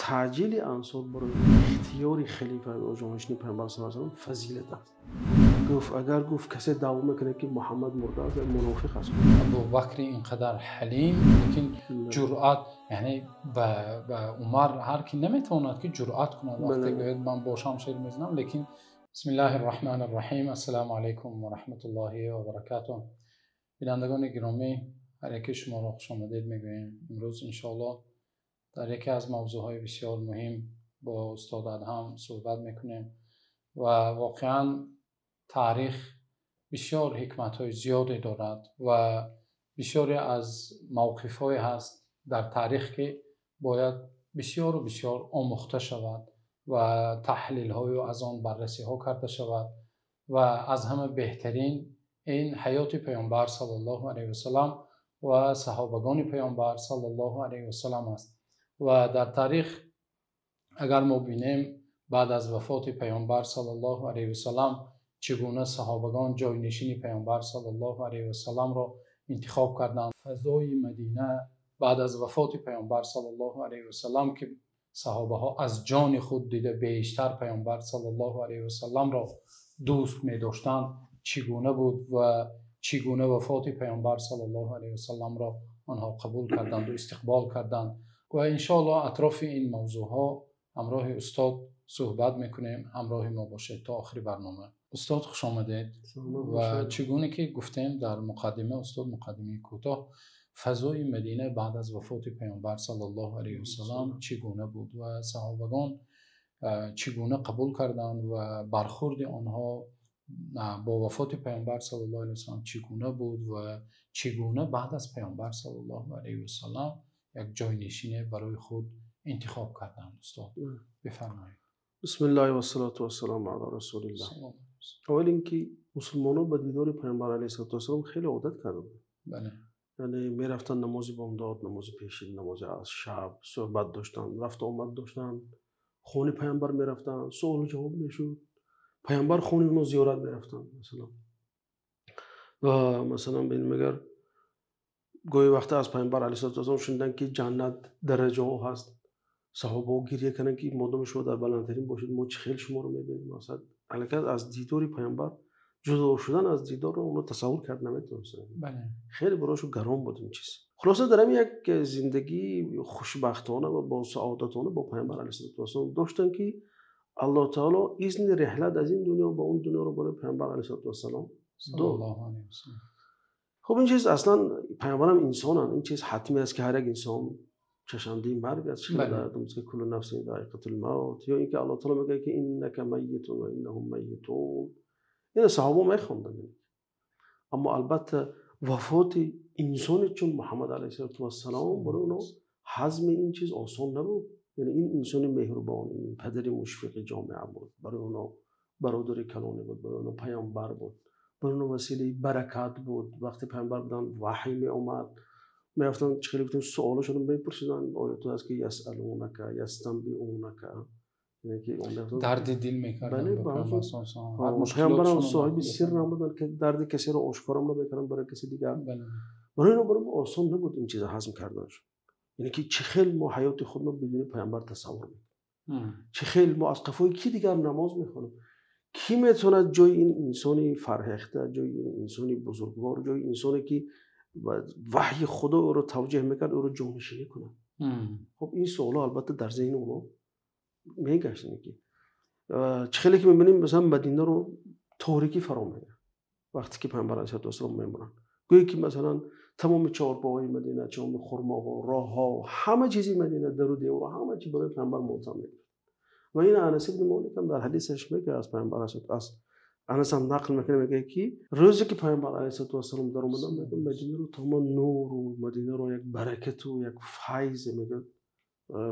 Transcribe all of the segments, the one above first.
Таъҷили ансор барои ихтиёри халифа ва ҷонишини Паёмбар саллаллоҳу алайҳи васаллам фазилат аст. Гуфт агар гуфт касе даъво мекунад, ки Муҳаммад мурда аст, мунофиқ аст. Абӯбакр инқадар ҳалим, лекин ҷуръат, яъне ба Умар ҳар ки наметавонад ки ҷуръат кунад вақте гӯяд ман бо шамшер мезанам, лекин бисмиллаҳир раҳмонир раҳим. Ассалому алайкум ва раҳматуллоҳи ва баракотуҳ. Бинандагони гиромӣ, ҳар яки шуморо хуш омадед мегӯем. Имрӯз иншооллоҳ дар яке аз мавзӯъҳои бисёр муҳим бо устод Адҳам суҳбат мекунем ва воқеан таърих бисёр ҳикматҳои зиёде дорад ва бисёре аз мавқифҳое ҳаст дар таърих ки бояд бисёр ва бисёр омӯхта шавад ва таҳлилҳо аз он баррасиҳо карда шавад ва аз ҳама беҳтарин ин ҳаёти Паёмбар саллаллоҳу алайҳи васаллам ва саҳобагони Паёмбар саллаллоҳу алайҳи васаллам аст. Ва дар таърих агар мо бинем баъд аз вафоти Паёмбар саллаллоҳу алайҳи васаллам чӣ гуна саҳобагон ҷойнишини Паёмбар саллаллоҳу алайҳи васалламро интихоб карданд. Фазои Мадина баъд аз вафоти Паёмбар саллаллоҳу алайҳи васаллам ки саҳобаҳо аз ҷони худ дида бештар Паёмбар саллаллоҳу алайҳи васалламро дӯст медоштанд, чӣ гуна буд ва чӣ гуна вафоти Паёмбар саллаллоҳу алайҳи васалламро онҳо қабул карданд ва истиқбол карданд. Ва иншооллоҳ атрофи ин мавзӯъҳо ҳамроҳи устод суҳбат мекунем. Ҳамроҳи мо бошед то охири барнома. Устод хуш омадед. Ва чӣ гуна ки гуфтем дар муқаддима, устод муқаддимаи кӯтоҳ, фазои Мадина баъд аз вафоти Паёмбар саллаллоҳу алайҳи васаллам чӣ гуна буд ва саҳобагон чӣ гуна қабул карданд ва бархӯрди онҳо бо вафоти Паёмбар саллаллоҳу алайҳи васаллам чӣ гуна буд ва чӣ гуна баъд аз Паёмбар саллаллоҳу алайҳи васаллам як ҷойнишине барои худ интихоб карданд. Устод бифармоед. Бисмиллаҳ вассалоту вассаламу ала расулиллаҳ. Аввал инки мусулмонон ба дидори Паёмбар алайҳиссалоту вассалом хеле одат карда буданд. Бале. Яъне мерафтанд намози бомдод, намози пешин, намози шаб, суҳбат доштанд, рафту омад доштанд, хонаи Паёмбар мерафтанд, суолу ҷавоб мешуд. Паёмбар хонаи онҳо зиёрат мерафтанд масалан. Ва масалан бин магар гоҳе вақта аз Паёмбар алайҳиссалоту вассалом шуниданд ки ҷаннат дараҷаҳо ҳаст. Саҳобаҳо гиря карданд ки модоме шумо дар баландтарин бошед, мо чӣ хел шуморо мебинем. Масалан аллакай аз дидори Паёмбар ҷудо шудан аз дидорро онҳо тасаввур кард наметавонистанд. Бале. Хеле барояшон гарон буд ин чиз. Хулоса дар ҳамин як зиндагии хушбахтона ва бо саодатона бо Паёмбар алайҳиссалоту вассалом доштанд ки Аллоҳ таоло изни реҳлат аз ин дунё ба он дунёро барои Паёмбар алайҳиссалоту вассалом дод. Хуб ин чиз аслан Паёмбарам инсонанд. Ин чиз ҳатмӣ аст ки ҳар як инсон чашандаи марг аст. Куллу нафсин заиқатул мавт. Ё инки Аллоҳ таоло мегӯяд ки иннака маййитун ва иннаҳум маййитун. Инро саҳоба мехонданд. Аммо албатта вафоти инсоне чун Муҳаммад алайҳиссалоту вассалом барои онҳо ҳазми ин чиз осон набуд. Яъне ин инсони меҳрубон, ин падари мушфиқи ҷомеа буд, барои онҳо бародари калоне буд, барои онҳо паёмбар буд, барои онҳо василаи баракат буд. Вақте паёмбар буданд ваҳй меомад, мерафтанд чӣ хеле гуфтем суолашонро мепурсиданд. Оятҳо ҳаст ки ясалунака, ястанбиунака, яъне ки дарди дил мекарданд. Паёмбарам соҳиби сир набуданд ки дарди касеро ошкорам намекарданд барои каси дигар. Барои инҳо барои осон набуд ин чизро ҳазм карданашон. Яъне ки чӣ хел мо ҳаёти худро бидуни паёмбар тасаввур мекунем, чӣ хел мо аз қафои ки дигар намоз мехонем, кӣ метавонад ҷои ин инсони фарҳехта, ҷои ин инсони бузургвор, ҷои инсоне ки ваҳйи Худо ӯро тавҷеҳ мекард, ӯро ҷонишинӣ кунад. Хуб ин суолҳо албатта дар зеҳни онҳо мегашт. Ки чӣ хеле ки мебинем масалан Мадинаро торикӣ фаро мегирад вақте ки Паёмбар алайҳиссалоту вассалом мемонанд. Гӯё ки масалан тамоми чорпоҳои Мадина, тамоми хурмоҳо, роҳҳо, ҳама чизи Мадина, дару деворҳо, ҳама чиз барои Паёмбар мотам мегирифт. Ва ин Анас ибни Молик ҳам дар ҳадисаш мегӯяд аз Паёмбар аз Анас ҳам нақл мекунад, мегӯяд ки рӯзе ки Паёмбар алайҳиссалоту вассалом дар омаданд, мегӯяд Мадинаро тамом нуру Мадинаро як баракату як файз мегӯяд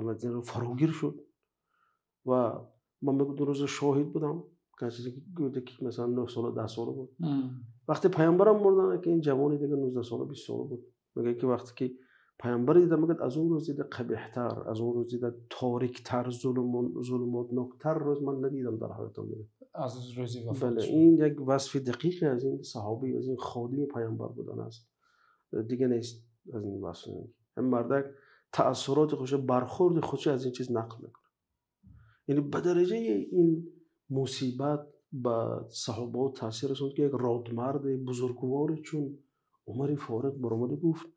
Мадинаро фарогир шуд. Ва ман мегӯям ду рӯза шоҳид будам, гӯяд ки масалан 9 сола 10 сола буд. Вақте Паёмбарам мурданд, ки ин ҷавони дигар 19 сола 20 сола буд. Мегӯяд ки вақте ки Паёмбар дидам, мегӯяд аз он рӯз дида қабеҳтар, аз он рӯз дида ториктар, зулумотноктар рӯз ман надидам дар ҳаётам. Аз рӯзи вафот. Бале, ин як васфи дақиқе аз ин саҳобӣ, аз ин ходими Паёмбар будан аст. Дигар нест аз ин васф. Ҳам мардак Таассуроти худша, бархӯрди худша аз ин чиз нақл мекунад. Яъне ба дараҷаи ин мусибат ба саҳобаҳо таъсир расонд, ки як родмарди бузургворе чун Умари Форуқ баромада гуфт,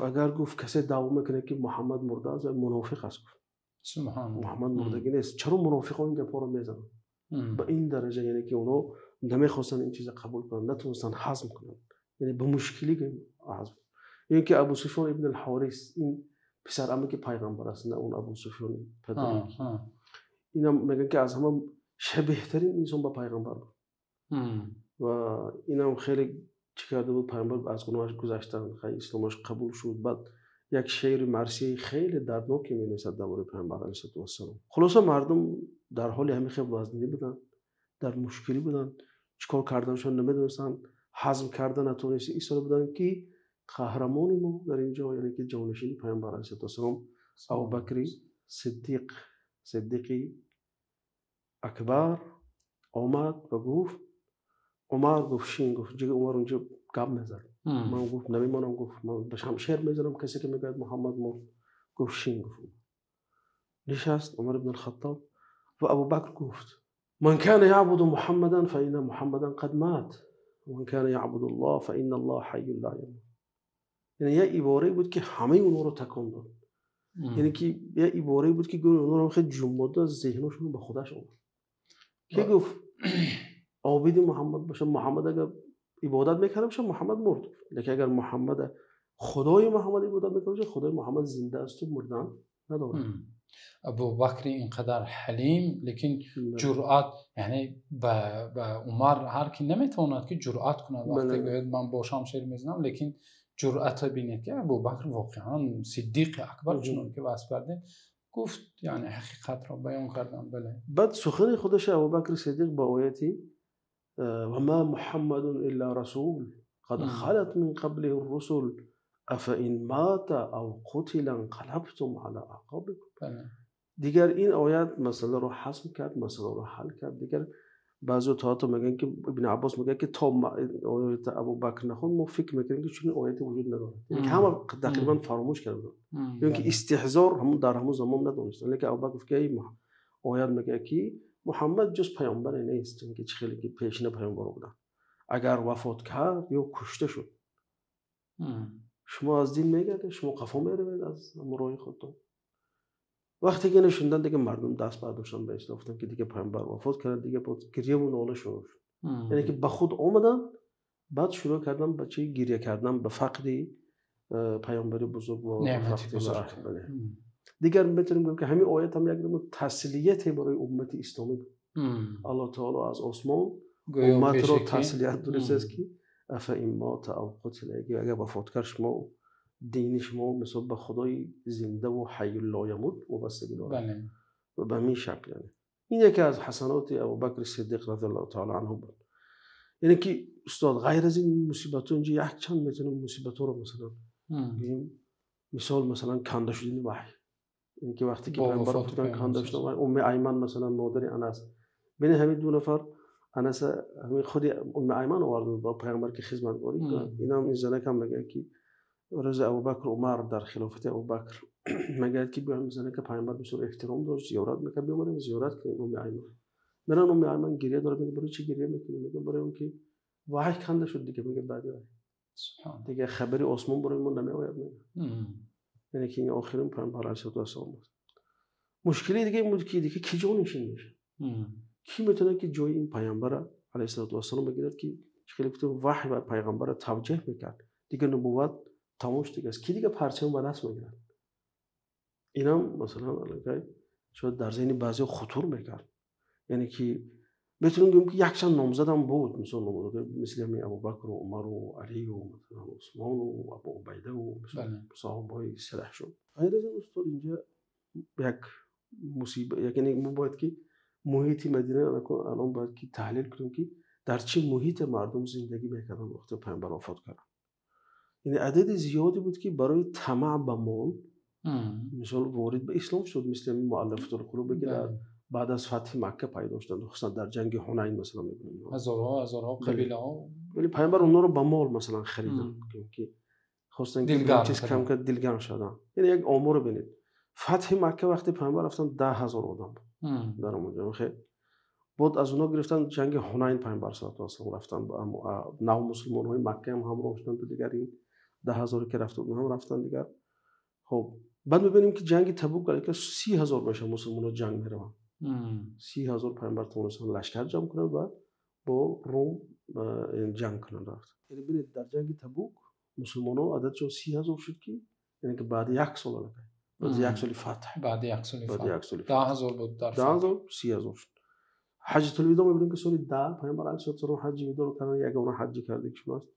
агар гуфт касе даъво мекунад, ки Муҳаммад мурда аст, мунофиқ аст. Гуфт Муҳаммад мурдагӣ нест. Чаро мунофиқон ин гапҳоро мезананд? Ба ин дараҷа, яъне ки онҳо намехостанд ин чизро қабул кунанд, натавонистанд ҳазм кунанд, яъне ба мушкилӣ ҳазм. Ин ки Абу Суфён ибн ал-Ҳорис, ин писарамаки пайғамбар аст, на он Абу Суфёни падар. Инам мегӯянд, ки аз ҳама шабеҳтарин инсон ба пайғамбар буд. Ва инам хеле чӣ карда буд, пайғамбар аз гуноҳаш гузаштанд, исломаш қабул шуд. Баъд як шеъри марсияи хеле дардноке менависад дар бораи пайғамбар алайҳиссалоту вассалом. Хулоса мардум дар ҳоли ҳамин хеле вазнинӣ буданд, дар мушкилӣ буданд, чӣ кор карданашон намедонистанд, ҳазм кардан натавониста истода буданд, ки қаҳрамони мо дар ин ҷо, яъне ки ҷонишини пайғамбар алайҳиссалоту вассалом Абубакри Сиддиқ, Сиддиқи Акбар омад ва гуфт, Умар гуфт, шин гуфт, ҷига Умар унҷо гап мезад. Ман гуфт намемонам, гуфт ман ба шамшер мезанам касе ки мегӯяд Муҳаммад мурд. Гуфт шин гуфт. Нишаст Умар ибн ал-Хаттоб ва Абубакр гуфт: ман кана яъбуду Муҳаммадан фа инна Муҳаммадан қад мат, ва ман кана яъбуду Аллоҳ фа инна Аллоҳ ҳайюн ла ямут. Яъне як иборае буд, ки ҳамаи онҳоро такон дод. Яъне ки як иборае буд, ки гӯё онҳоро хеле ҷунбонда, зеҳнашонро ба худаш овард. Ки гуфт обиди Муҳаммад бошад, Муҳаммад агар ибодат мекарда бошад, Муҳаммад мурд. Лекин агар Муҳаммад худои Муҳаммад ибодат мекарда бошад, худои Муҳаммад зинда аст ва мурдан надорад. Абубакри инқадар ҳалим, лекин ҷуръат, яъне ба Умар ҳар ки наметавонад, ки ҷуръат кунад. Вақте гӯяд ман бо шамшер мезанам, лекин ҷуръатро бинед, ки Абубакр воқеан Сиддиқи Акбар, чунон ки васф кардед, гуфт, яъне ҳақиқатро баён кардан. Бале. Баъд сухани худаш Абубакри Сиддиқ ба ояти ва ма Муҳаммадун илла расул қад халат мин қаблиҳи русул афа ин мата ав қутила инқалабтум ала аъқобикум. Дигар ин оят масъаларо ҳасм кард, масъаларо ҳал кард. Дигар баъзе таҳто мегӯянд, ки Ибни Аббос мегӯяд, ки то ояти Абубакр нахонд, мо фикр мекунем, ки чунин ояте вуҷуд надорад. Яъне ки ҳама тақрибан фаромӯш карда буданд, ё ин ки истиҳзор ҳамон дар ҳамон замон надонистанд. Лекин Абубакр гуфт, ки эй оят мегӯяд, ки Муҳаммад ҷуз паёмбаре нест, чунки чӣ хеле ки пешина паёмбаро буданд. Агар вафот кард ё кушта шуд, шумо аз дин мегардед, шумо қафо меравед аз роҳи худтон. Вақте ки инро шунидан, дигар мардум даст бардоштанд ба ислом, гуфтанд, ки дигар паёмбар вафот кард, дигар боз гирьяву нола шурӯъ шуд. Яъне ки ба худ омаданд, баъд шурӯъ кардан ба чӣ? Гирья кардан ба фақди паёмбари бузург ва неъмати бузург. Дигар метавонем гӯем, ки ҳамин оят ҳам як намуд таслияте барои уммати исломӣ буд. Аллоҳ таоло аз осмон умматро таслият додааст, ки афа ин мата ав қутила, агар вафот кард, шумо дини шумо мисол ба худои зинда ва ҳайюл ло ямут вобастагӣ дорад. Ва ба ҳамин шакл, яъне ин яке аз ҳасаноти Абубакри Сиддиқ разияллоҳу таоло анҳу буд. Яъне ки устод, ғайр аз ин мусибатҳо инҷо якчанд метавонем мусибатҳоро масалан гӯем. Мисол, масалан канда шудани ваҳй. Яъне ки вақте ки пайғамбар гуфтанд канда шудани ваҳй, Умми Айман масалан модари Анас, бинед ҳамин ду нафар Анас ҳамин худи Умми Айман оварда буд ба пайғамбар, ки хизматгорӣ кунад. Инам ин занакам мегӯяд, ки рӯзи Абубакр Умар дар хилофати Абубакр мегӯяд, ки биёем занака пайғамбар бисёр эҳтиром дошт, зиёрат мекард, биёмадем зиёрат кунем Умми Айман. Меран Умми Айман гирья дорад, мегӯяд барои чӣ гирья мекунӣ? Мегӯяд барои он ки ваҳй канда шуд дигар, мегӯяд баъди ваҳй дигар хабари осмон барои мо намеояд, мегӯяд. Яъне ки ин охирин пайғамбар алайҳиссалоту вассалом аст. Мушкили дига ин буд, ки дига ки ҷонишин мешавад? Ки метавонад, ки ҷои ин пайғамбара алайҳиссалоту вассалом бигирад, ки хеле гуфтем ваҳй ва пайғамбара тавҷеҳ мекард, дигар нубувват тамом шуд дигар аст, ки дигар парчам ба даст мегирад? Инам масалан аллакай шояд дар зеҳни баъзеҳо хутур мекард. Яъне ки метавонем гӯем, ки якчанд номзадам буд, мисол номзадҳои мисли ҳамин Абубакру Умару Алию масалан Усмону Абу Убайдаву саҳобаҳои салаҳ шуд. Ғайр аз ин устод, инҷа як мусиба, яъне мо бояд ки муҳити Мадина алон бояд ки таҳлил кунем, ки дар чӣ муҳите мардум зиндагӣ мекарданд вақте пайғамбар вафот кард. Яъне адади зиёде буд, ки барои тамаъ ба мол мисол ворид ба ислом шуд, мисли ҳамин муаллафатул қулубе, ки дар баъд аз фатҳи Макка пайдо шуданд, хусусан дар ҷанги Ҳунайн масалан мебинем. Ҳазорҳо, ҳазорҳо қабилаҳо. Вале пайғамбар онҳоро ба мол масалан хариданд, ки Хостанд ки чиз кам кард, дилгарм шаванд. Яъне як омор бинед. Фатҳи Макка вақте пайғамбар рафтанд 10,000 одам буд дар он ҷо. Хеле баъд аз онҳо гирифтанд ҷанги Ҳунайн пайғамбар саллаллоҳу алайҳи васаллам рафтанд. Нав мусулмонҳои Макка ҳам ҳамроҳ шуданд ва дигар ин 10,000 ки рафта буданд ҳам рафтанд дигар. Хуб баъд мебинем ки ҷанги Табук алайка 30,000 мешавад мусулмонҳо ҷанг мераванд. 30,000 пайғамбар тавонистанд лашкар ҷамъ кунанд ва бо Рум ҷанг кунанд рафт. Яъне бинед дар ҷанги Табук мусулмонҳо ададшон 30,000 шуд ки яъне ки баъди як сол алайка баъди як соли фатҳ. Баъди як соли фатҳ. 10,000 буд дар 10,000 30,000 шуд. Ҳаҷҷатул видоъ мебинем ки соли 10 пайғамбар алайҳиссалоту вассалом ҳаҷҷи видоъро карданд, ягона ҳаҷҷи карда ки шудааст.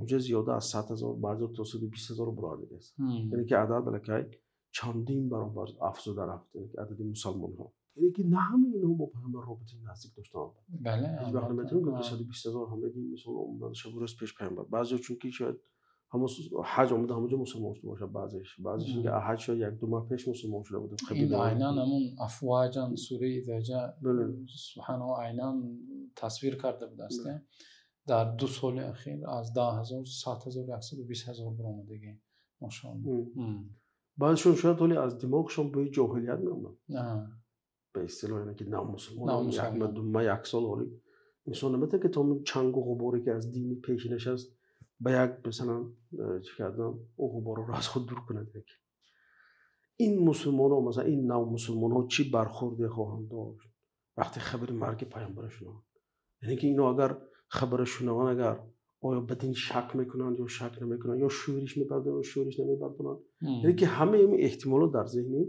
Онҷо зиёда аз 100,000, баъзеҳо то 120,000 бароварда аст. Яъне ки адад алайкай чандин баробар афзуда рафт, яъне ки адади мусулмонҳо. Яъне ки на ҳамаи инҳо бо пайғамбар робитаи наздик доштанд. Бале. Ҳеҷ вақт наметавонем гуфт ки 120,000 ҳамагӣ мисол омаданд шабу рӯз пеш пайғамбар. Баъзеҳо чунки шояд ҳамон ҳаҷ омада ҳамонҷо мусулмон шуда бошад, баъзеш. Баъзеш ки ҳаҷ шояд як ду моҳ пеш мусулмон шуда буд. Ин айнан ҳамон афвоҷан сураи изо ҷоа субҳанаҳу айнан тасвир карда будааст. Дар 2 соли охир аз 10,000 100,000 120,000 баромадагӣ. Машааллоҳ. Баъзешон шояд ҳоле аз димоғшон бӯи ҷоҳилият меомад. Ба истилоҳ яъне ки навмусулмон, як ма ду ма як сол ҳоле инсон наметавонад ки то он чангу ғуборе ки аз дини пешинаш аст ба як масалан чӣ кардан он ғуборро аз худ дур кунад. Ин мусулмонҳо масалан ин навмусулмонҳо чӣ бархӯрде хоҳанд дошт вақте хабари марги пайғамбарро шунаванд? Яъне ки инҳо агар хабарро шунаванд, агар оё ба дин шак мекунанд ё шак намекунанд, ё шӯриш мебардоранд ё шӯриш намебардоранд. Яъне ки ҳамаи ин эҳтимолот дар зеҳни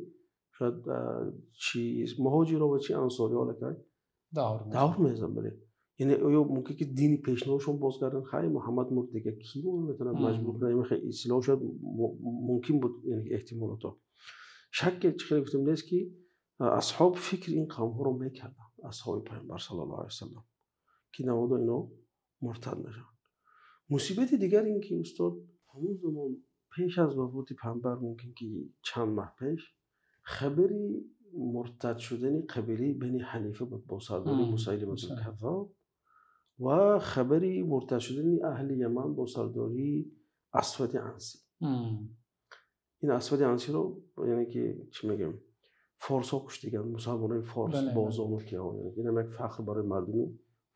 шояд чи муҳоҷиро ва чи ансориҳо аллакай давр мезананд. Бале, яъне оё мумкин ки дини пешношон бозгарданд? Хай Муҳаммад мурд, дигар ки метавонад маҷбур кунад? Ин хеле истилоҳ шояд мумкин буд, яъне эҳтимолото. Шакке чӣ хеле гуфтем нест ки асҳоб фикри ин қавмҳоро мекарданд, асҳоби пайғамбар саллаллоҳу алайҳи васаллам, ки навода ино муртад нашаванд. Мусибати дигар ин ки устод ҳамон замон пеш аз вафоти пайғамбар мумкин ки чанд маҳ пеш хабари муртад шудани қабилаи Бани Ҳанифа буд бо сардории Мусайлиматул Каззоб ва хабари муртад шудани аҳли Яман бо сардории Асвади Ансӣ. Ин Асвади Ансиро яъне ки чӣ мегӯем, форсҳо куштиганд, мусалмонои форс бозону киҳо. Яъне ин ҳам як фахр барои мардуми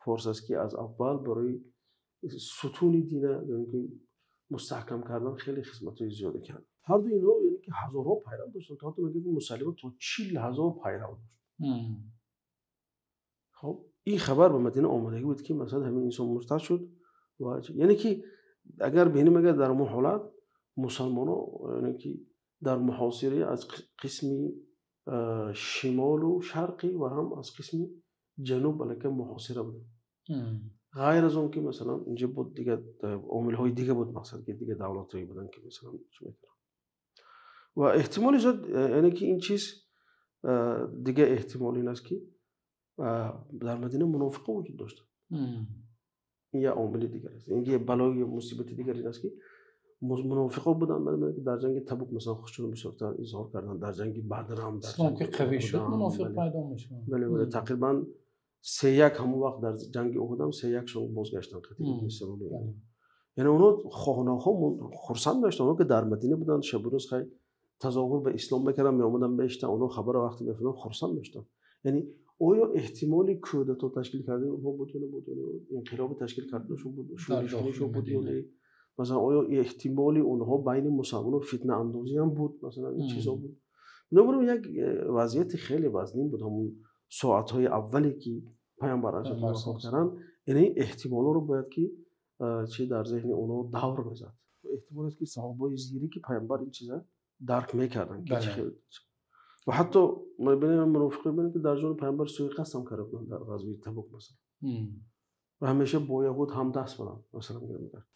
форс аст ки аз аввал барои сутуни дина яъне ки мустаҳкам кардан хеле хизматҳои зиёде кард. Ҳар ду инҳо яъне ки ҳазорҳо пайрав доштанд. То ҳатто мегӯянд ки Мусалима то 40,000 пайрав дошт. Хоб ин хабар ба Мадина омадагӣ буд ки масалан ҳамин инсон муртад шуд ва яъне ки агар бинем агар дар он ҳолат мусалмонҳо яъне ки дар муҳосира аз қисми шимолу шарқӣ ва ҳам аз қисми ҷануб аллакай муҳосира буданд. Ғайр аз он ки масалан инҷо буд дигар омилҳои дига буд, мақсад ки дигар давлатҳое буданд ки масалан чӣ мекарданд. Ва эҳтимоли зиёд яъне ки ин чиз дигар эҳтимол ин аст ки дар Мадина мунофиқо вуҷуд доштанд. Ин як омили дигар аст. Ин як балои мусибати дигар ин аст ки мунофиқо буданд ки дар ҷанги Табук масалан худшонро бисёртар изҳор карданд, дар ҷанги Бадр ҳам, дар Ислом ки қавӣ шуд мунофиқ пайдо мешавад. Бале, бале, тақрибан 3-1 ҳамон вақт дар ҷанги Уҳуд ҳам 3-1шон бозгаштанд қатъи ибни Салул. Яъне онҳо хоҳ-нохоҳ хурсанд мешуданд, онҳо ки дар Мадина буданд, шабу рӯз хай тазоҳур ба ислом мекарданд, меомаданд мешуданд, онҳо хабарро вақте мефаҳмиданд хурсанд мешуданд. Яъне оё эҳтимоли кудато ташкил кардани онҳо буд ё набуд, ё инқилоби ташкил карданашон буд, шӯришкунишон буд ё не? Масалан оё эҳтимоли онҳо байни мусалмонон фитнаандозӣ ҳам буд, масалан ин чизҳо буд. Бинобар ин як вазъияти хеле вазнин буд ҳамон соатҳои аввале ки пайғамбар алайҳиссалом вафот карданд. Яъне эҳтимолҳоро бояд ки чи дар зеҳни онҳо давр мезад. Эҳтимол аст ки саҳобаи зире ки пайғамбар ин чиза дарк мекарданд ки чӣ хел. Ва ҳатто мебинем мунофиқон мебинем ки дар ҷони пайғамбар суиқасд ҳам карда буданд дар ғазваи Табук масалан. Ва ҳамеша бо яҳуд ҳамдаст буданд масалан.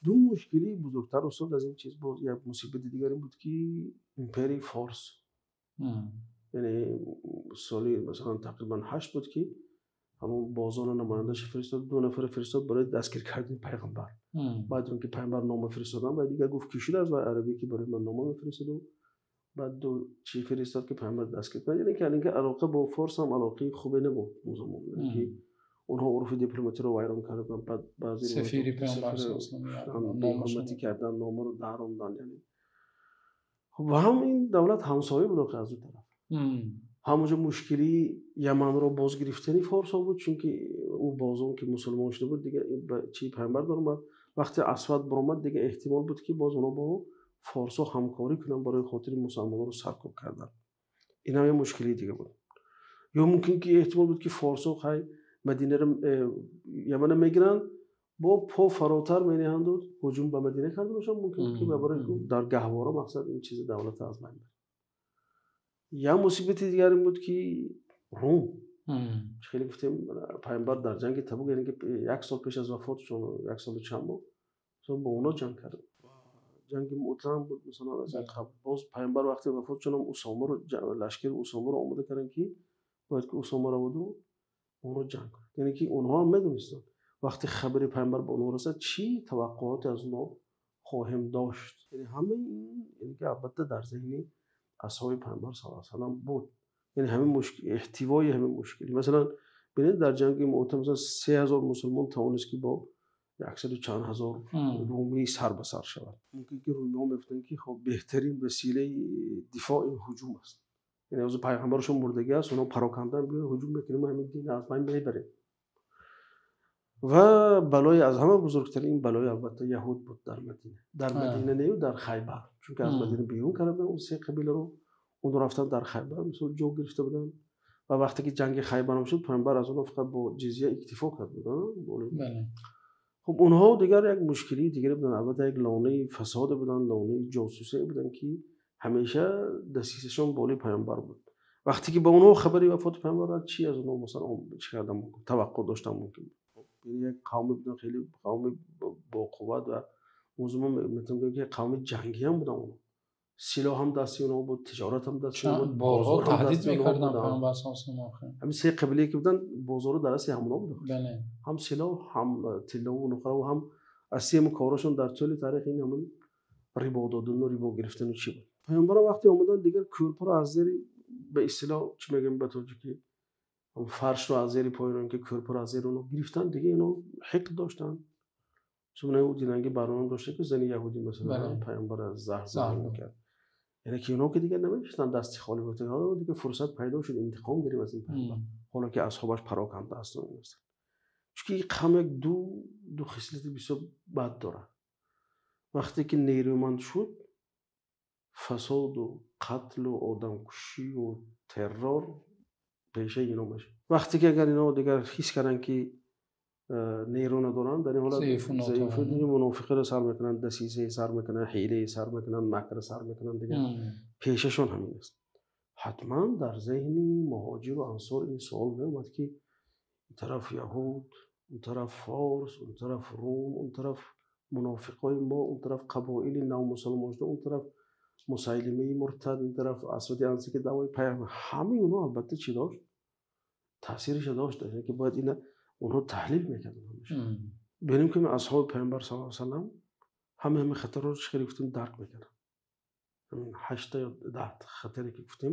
Ду мушкили бузургтар устод аз ин чиз боз як мусибати дигар ин буд ки империяи Форс, яъне соли масалан тақрибан 8 буд ки ҳамон бозону намояндааш фиристод, 2 нафар фиристод барои дастгир кардани пайғамбар. Баъд он ки пайғамбар нома фиристоданд, баъд дигар гуфт ки шудааст ва арабе ки барои ман нома мефиристоду, баъд ду чи фиристод ки пайғамбар дастгир кард. Яъне ки аллакай алоқа бо форс ҳам алоқаи хубе набуд он замон. Яъне ки Онҳо урфи дипломатиро вайрон карданд, баъд баъзе сафири паёмбар беҳурматӣ карданд, номаро даронданд. Яъне ва ҳам ин давлат ҳамсоя буд аз он тараф. Ҳамонҷо мушкили Яманро боз гирифтани форсҳо буд, чунки ӯ боз он ки мусулмон шуда буд, дигар чӣ паёмбар даромад. Вақте Асвад баромад, дигар эҳтимол буд ки боз онҳо бо форсҳо ҳамкорӣ кунанд барои хотири мусулмононро саркӯб кардан. Ин ҳам як мушкили дигар буд. Ё мумкин ки эҳтимол буд ки форсҳо хай Мадинаро, Яманро мегиранд, бо по фаротар мениҳанд ва ҳуҷум ба Мадина карда бошанд, мумкин ки барои дар гаҳвора мақсад ин чиз давлат аз байн барад. Як мусибати дигар ин буд ки Рум, хеле гуфтем паёмбар дар ҷанги Табук, яъне ки як сол пеш аз вафоташон, як сол ва чанд моҳ бо онҳо ҷанг кард. Ҷанги Муъта ҳам буд, масалан аз ин қабл. Боз паёмбар вақте вафот шуд, Усомаро, лашкари Усомаро омода карданд ки бояд ки Усомаро буд ва онҳо ҷанг кунанд. Яъне ки онҳо ҳам медонистанд вақте хабари паёмбар ба онҳо расад чӣ таваққуоте аз онҳо хоҳем дошт. Яъне ҳамаи ин, яъне ки албатта дар зеҳни асҳоби паёмбар саллаллоҳу алайҳи васаллам буд. Яъне ҳамин мушкил, эҳтивои ҳамин мушкил. Масалан бинед дар ҷанги Муъта масалан 3000 мусулмон тавонист ки бо 100 чанд ҳазор румӣ сар ба сар шавад. Мумкин ки румиҳо мегуфтанд ки хуб беҳтарин василаи дифоъ ин ҳуҷум аст. Яъне аз паёмбарашон мурдагӣ аст, онҳо пароканда биёем ҳуҷум мекунем, ҳамин дин аз байн мебарем. Ва балои аз ҳама бузургтарин ин балои албатта яҳуд буд дар Мадина. Дар Мадина не, дар Хайбар. Чунки аз Мадина берун карда буданд он се қабиларо, онҳо рафтанд дар Хайбар, мисол ҷо гирифта буданд. Ва вақте ки ҷанги Хайбар ҳам шуд, паёмбар аз онҳо фақат бо ҷизя иктифо кард буд. Хуб онҳо дигар як мушкили дигаре буданд, албатта як лонаи фасод буданд, лонаи ҷосусӣ буданд ки ҳамеша дастисашон болои паёмбар буд. Вақте ки ба онҳо хабари вафоти паёмбар омад, чӣ аз онҳо масалан чӣ кардан мумкин, таваққӯъ доштан мумкин буд. Яъне як қавме буданд хеле қавми бо қувват ва он замон метавон гуфт ки қавми ҷангӣ ҳам буданд онҳо. Силоҳ ҳам дасти онҳо буд, тиҷорат ҳам дасти онҳо буд, борҳо таҳдид мекарданд паёмбар саллаллоҳу алайҳи васаллам. Ҳамин се қабилае ки буданд, бозорро дар дасти ҳамонҳо буд. Ҳам силоҳ, ҳам тилло ва нуқра ва ҳам аз семи корашон дар тӯли таърих ин ҳамон рибо додан ва рибо гирифтан чӣ буд. Паёмбар вақте омаданд дигар кӯрпаро аз зери, ба истилоҳ чӣ мегӯем ба тоҷикӣ, фаршро аз зери пои онҳо ки кӯрпаро аз зери онҳо гирифтанд, дигар инҳо ҳиқд доштанд. Чун ӯ динанги барномаам дошта ки зани яҳудӣ масалан паёмбар аз заҳр заҳр мекард. Яъне ки инҳо ки дигар намешуданд дасти холӣ буд, дигар фурсат пайдо шуд интиқом гирем аз ин паёмбар. Ҳоло ки асҳобаш пароканда ҳастанд. Чунки ин қавм як ду хислати бисёр бад дорад. Вақте ки нерӯманд шуд, фасоду қатлу одамкушию террор пешаи инҳо мешавад. Вақте ки агар инҳо дигар ҳис карданд ки нерӯ надоранд, дар ин ҳолат заифу мунофиқиро сар мекунанд, дасисае сар мекунанд, ҳилае сар мекунанд, макре сар мекунанд, дигар пешашон ҳамин аст. Ҳатман дар зеҳни муҳоҷиру ансор ин суол меомад ки ин тараф яҳуд, он тараф форс, он тараф рум, он тараф мунофиқои мо, он тараф қабоили навмусалмон шуда, он тараф Мусайлимаи муртад, ин тараф Асвади Ансӣ ки даъвои паёмбар, ҳамаи онҳо албатта чӣ дошт? Таъсираш дошт, ки бояд ина онҳо таҳлил мекарданд ҳамеша. Бинем ки асҳоби паёмбар саллаллоҳу алайҳи васаллам ҳама хатарро чӣ хеле гуфтем дарк мекарданд. Ҳамин 8 ё 10 хатаре ки гуфтем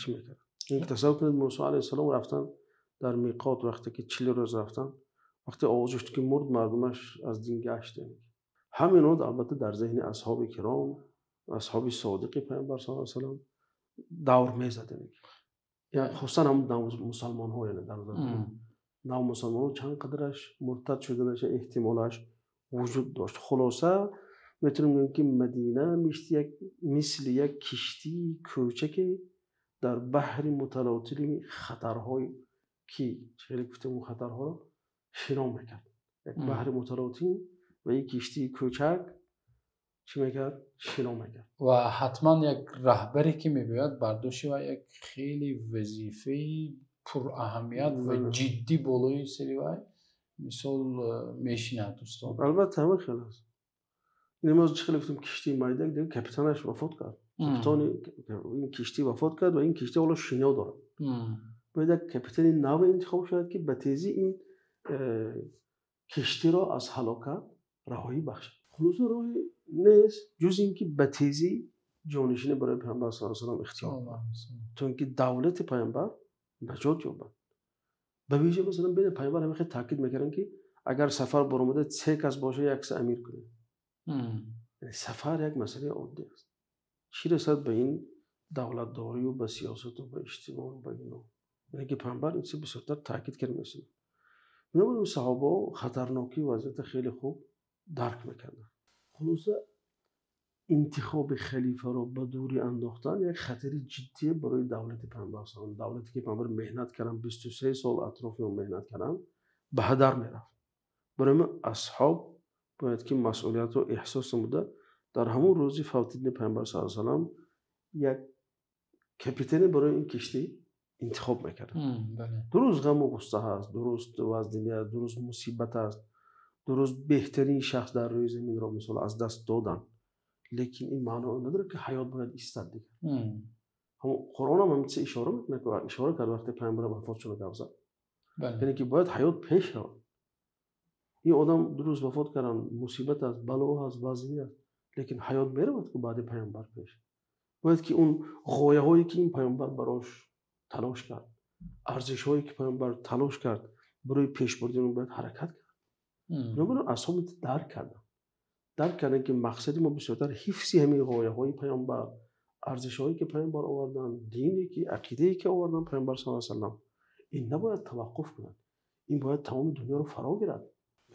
чӣ мекарданд. Ин тасаввур кунед Мусо алайҳиссалом рафтан дар миқот, вақте ки 40 рӯз рафтан, вақте овоз шуд ки мурд, мардумаш аз дин гаштанд. Ҳамин албатта дар зеҳни асҳоби киром, асҳоби содиқи паёмбар саллаллоҳу алайҳи васаллам давр мезад. Яъне хусусан ҳам мусалмонҳо, яъне дар назар нав мусалмонҳо чанд қадраш муртад шуданаш эҳтимолаш вуҷуд дошт. Хулоса метавонем гӯем ки Мадина мисли як киштии кӯчаке дар баҳри муталотими хатарҳое ки хеле гуфтем он хатарҳоро шино мекард. Як баҳри муталотим ва як киштии кӯчак чӣ мекард? Шино мекард. Ва ҳатман як раҳбаре ки мебояд бар дӯши ва як хеле вазифаи пураҳамият ва ҷиддӣ болои сари вай мисол мешинад устод. Албатта ҳама хел аст. Ин мо чӣ хеле гуфтем киштии майда, дигар капитанаш вафот кард. Капитани ин киштӣ вафот кард ва ин киштӣ ҳоло шино дорад. Бояд як капитани нав интихоб шавад ки ба тезӣ ин киштиро аз ҳалокат раҳоӣ бахшад. Хулоса роҳе нест ҷуз ин ки ба тезӣ ҷонишине барои паёмбар саллаллоҳу алайҳи васаллам ихтиёр кунад, то ин ки давлати паёмбар наҷот ёбад. Ба вижа масалан бинед, пайғамбар ҳамин хел таъкид мекарданд, ки агар сафар баромада се кас бошад, як кас амир кунед. Яъне сафар як масъалаи оддӣ аст. Чӣ расад ба ин давлатдорию ба сиёсату ба иҷтимоъ ба ино. Яъне ки пайғамбар ин чиз бисёртар таъкид карда месозад. Бинобар ин саҳобаҳо хатарнокии вазъиятро хеле хуб дарк мекарданд. Хулоса, интихоби халифаро ба дурӣ андохтан як хатари ҷиддие барои давлати пайғамбар саллаллоҳу алайҳи васаллам. Давлате ки пайғамбар меҳнат карданд, 23 сол атрофи он меҳнат карданд, ба ҳадар мерафт. Барои мо асҳоб бояд ки масъулиятро эҳсос намуда дар ҳамон рӯзи фавтидани пайғамбар саллаллоҳу алайҳи васаллам як капитане барои ин киштӣ интихоб мекарданд. Дуруст ғаму ғусса ҳаст, дуруст вазнинӣ аст, дуруст мусибат аст, дуруст беҳтарин шахс дар рӯи заминро мисол аз даст доданд. Лекин ин маъно надорад, ки ҳаёт бояд истад дигар. Ҳамон Қуръон ҳам ҳамин чиз ишора мекунад, ишора кард вақте пайғамбар вафот шуда гап зад. Яъне ки бояд ҳаёт пеш равад. Ин одам дуруст вафот кардан мусибат аст, бало аст, вазнинӣ аст, лекин ҳаёт меравад ки баъди пайғамбар пеш. Бояд ки он ғояҳое ки ин пайғамбар барош талош кард, арзишҳое ки пайғамбар талош кард, барои пеш бурдани он бояд ҳаракат кард. Бинобар ин асҳоб дарк карданд. Дарк карданд, ки мақсади мо бисёртар ҳифзи ҳамин ғояҳои пайғамбар, арзишҳое ки пайғамбар оварданд, дине ки, ақидае ки оварданд пайғамбар саллаллоҳу алайҳи васаллам, ин набояд таваққуф кунад. Ин бояд тамоми дунёро фаро гирад.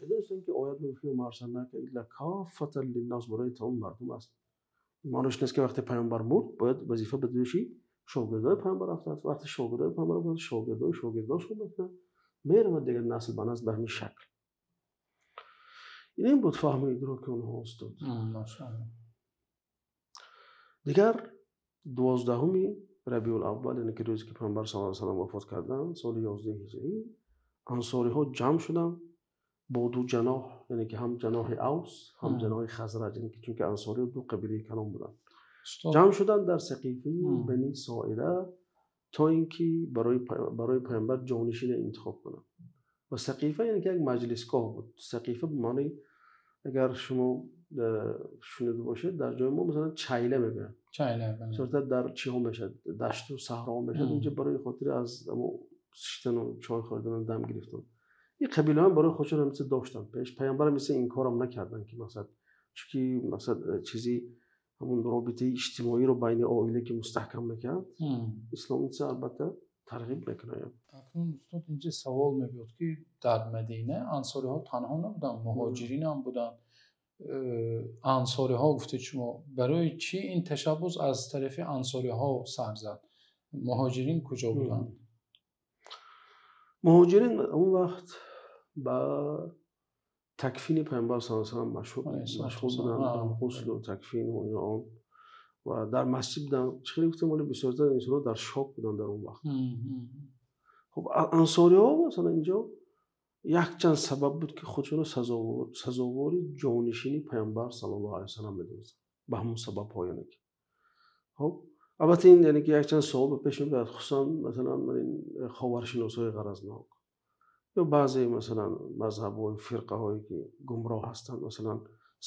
Медонистанд, ки оят мегӯяд, ки ма арсалнака илла каффатан линнас, барои тамоми мардум аст. Маънош нест, ки вақте пайғамбар мурд, бояд вазифа ба дӯши шогирдои пайғамбар афтад. Вақте шогирдои пайғамбар афтад, шогирдои шогирдошон мекунад, меравад дигар насл ба насл ба ҳамин шакл. Ин буд фаҳму идроки онҳо, устод. Машааллоҳ. Дигар 12 Рабиул Аввал, яъне ки рӯзе ки пайғамбар саллаллоҳу алайҳи васаллам вафот карданд, соли 11 ҳиҷрӣ, ансориҳо ҷамъ шуданд бо ду ҷаноҳ, яъне ки ҳам ҷаноҳи Авс, ҳам ҷаноҳи Хазраҷ, яъне ки чунки ансориҳо ду қабилаи калон буданд. Ҷамъ шуданд дар сақифаи Бани Соида то ин ки барои пайғамбар ҷонишине интихоб кунанд. Ва сақифа яъне ки як маҷлисгоҳ буд. Сақифа ба маънои, агар шумо шунида бошед, дар ҷои мо масалан чайла мегӯянд. Чайла, бале. Бисёртар дар чиҳо мешавад, дашту саҳроҳо мешавад. Инҷо барои хотири аз шиштану чой хӯрдану дам гирифтан. Ин қабилаҳо барои худшон ҳам чиз доштанд. Пеш пайғамбар мисли инкорам накарданд, ки мақсад, чунки мақсад чизи ҳамон робитаи иҷтимоиро байни оила ки мустаҳкам мекард, ислом ин чиз албатта тарғиб мекунад. Акнун устод, инҷо савол мебиёд, ки дар Мадина ансориҳо танҳо набуданд, муҳоҷирин ҳам буданд. Ансориҳо гуфтед шумо, барои чӣ ин ташаббус аз тарафи ансориҳо сар зад? Муҳоҷирин куҷо буданд? Муҳоҷирин он вақт ба такфини пайғамбар саллаллоҳу алайҳи васаллам машғул буданд, ба ғуслу такфин ва ино он. Ва дар масҷид буданд. Чӣ хеле гуфтем, вале бисёртар инсонҳо дар шок буданд дар он вақт. Ансориҳо масалан инҷо якчанд сабаб буд, ки худшонро сазовори ҷонишини пайғамбар саллаллоҳу алайҳи васаллам медонистанд. Ба ҳамон сабабҳо, яъне ки. Албатта ин яъне ки якчанд савол ба пеш меояд, хусусан масалан ман ин ховаршиносҳои ғаразнок ё баъзе масалан мазҳабҳои фирқаҳое ки гумроҳ ҳастанд, масалан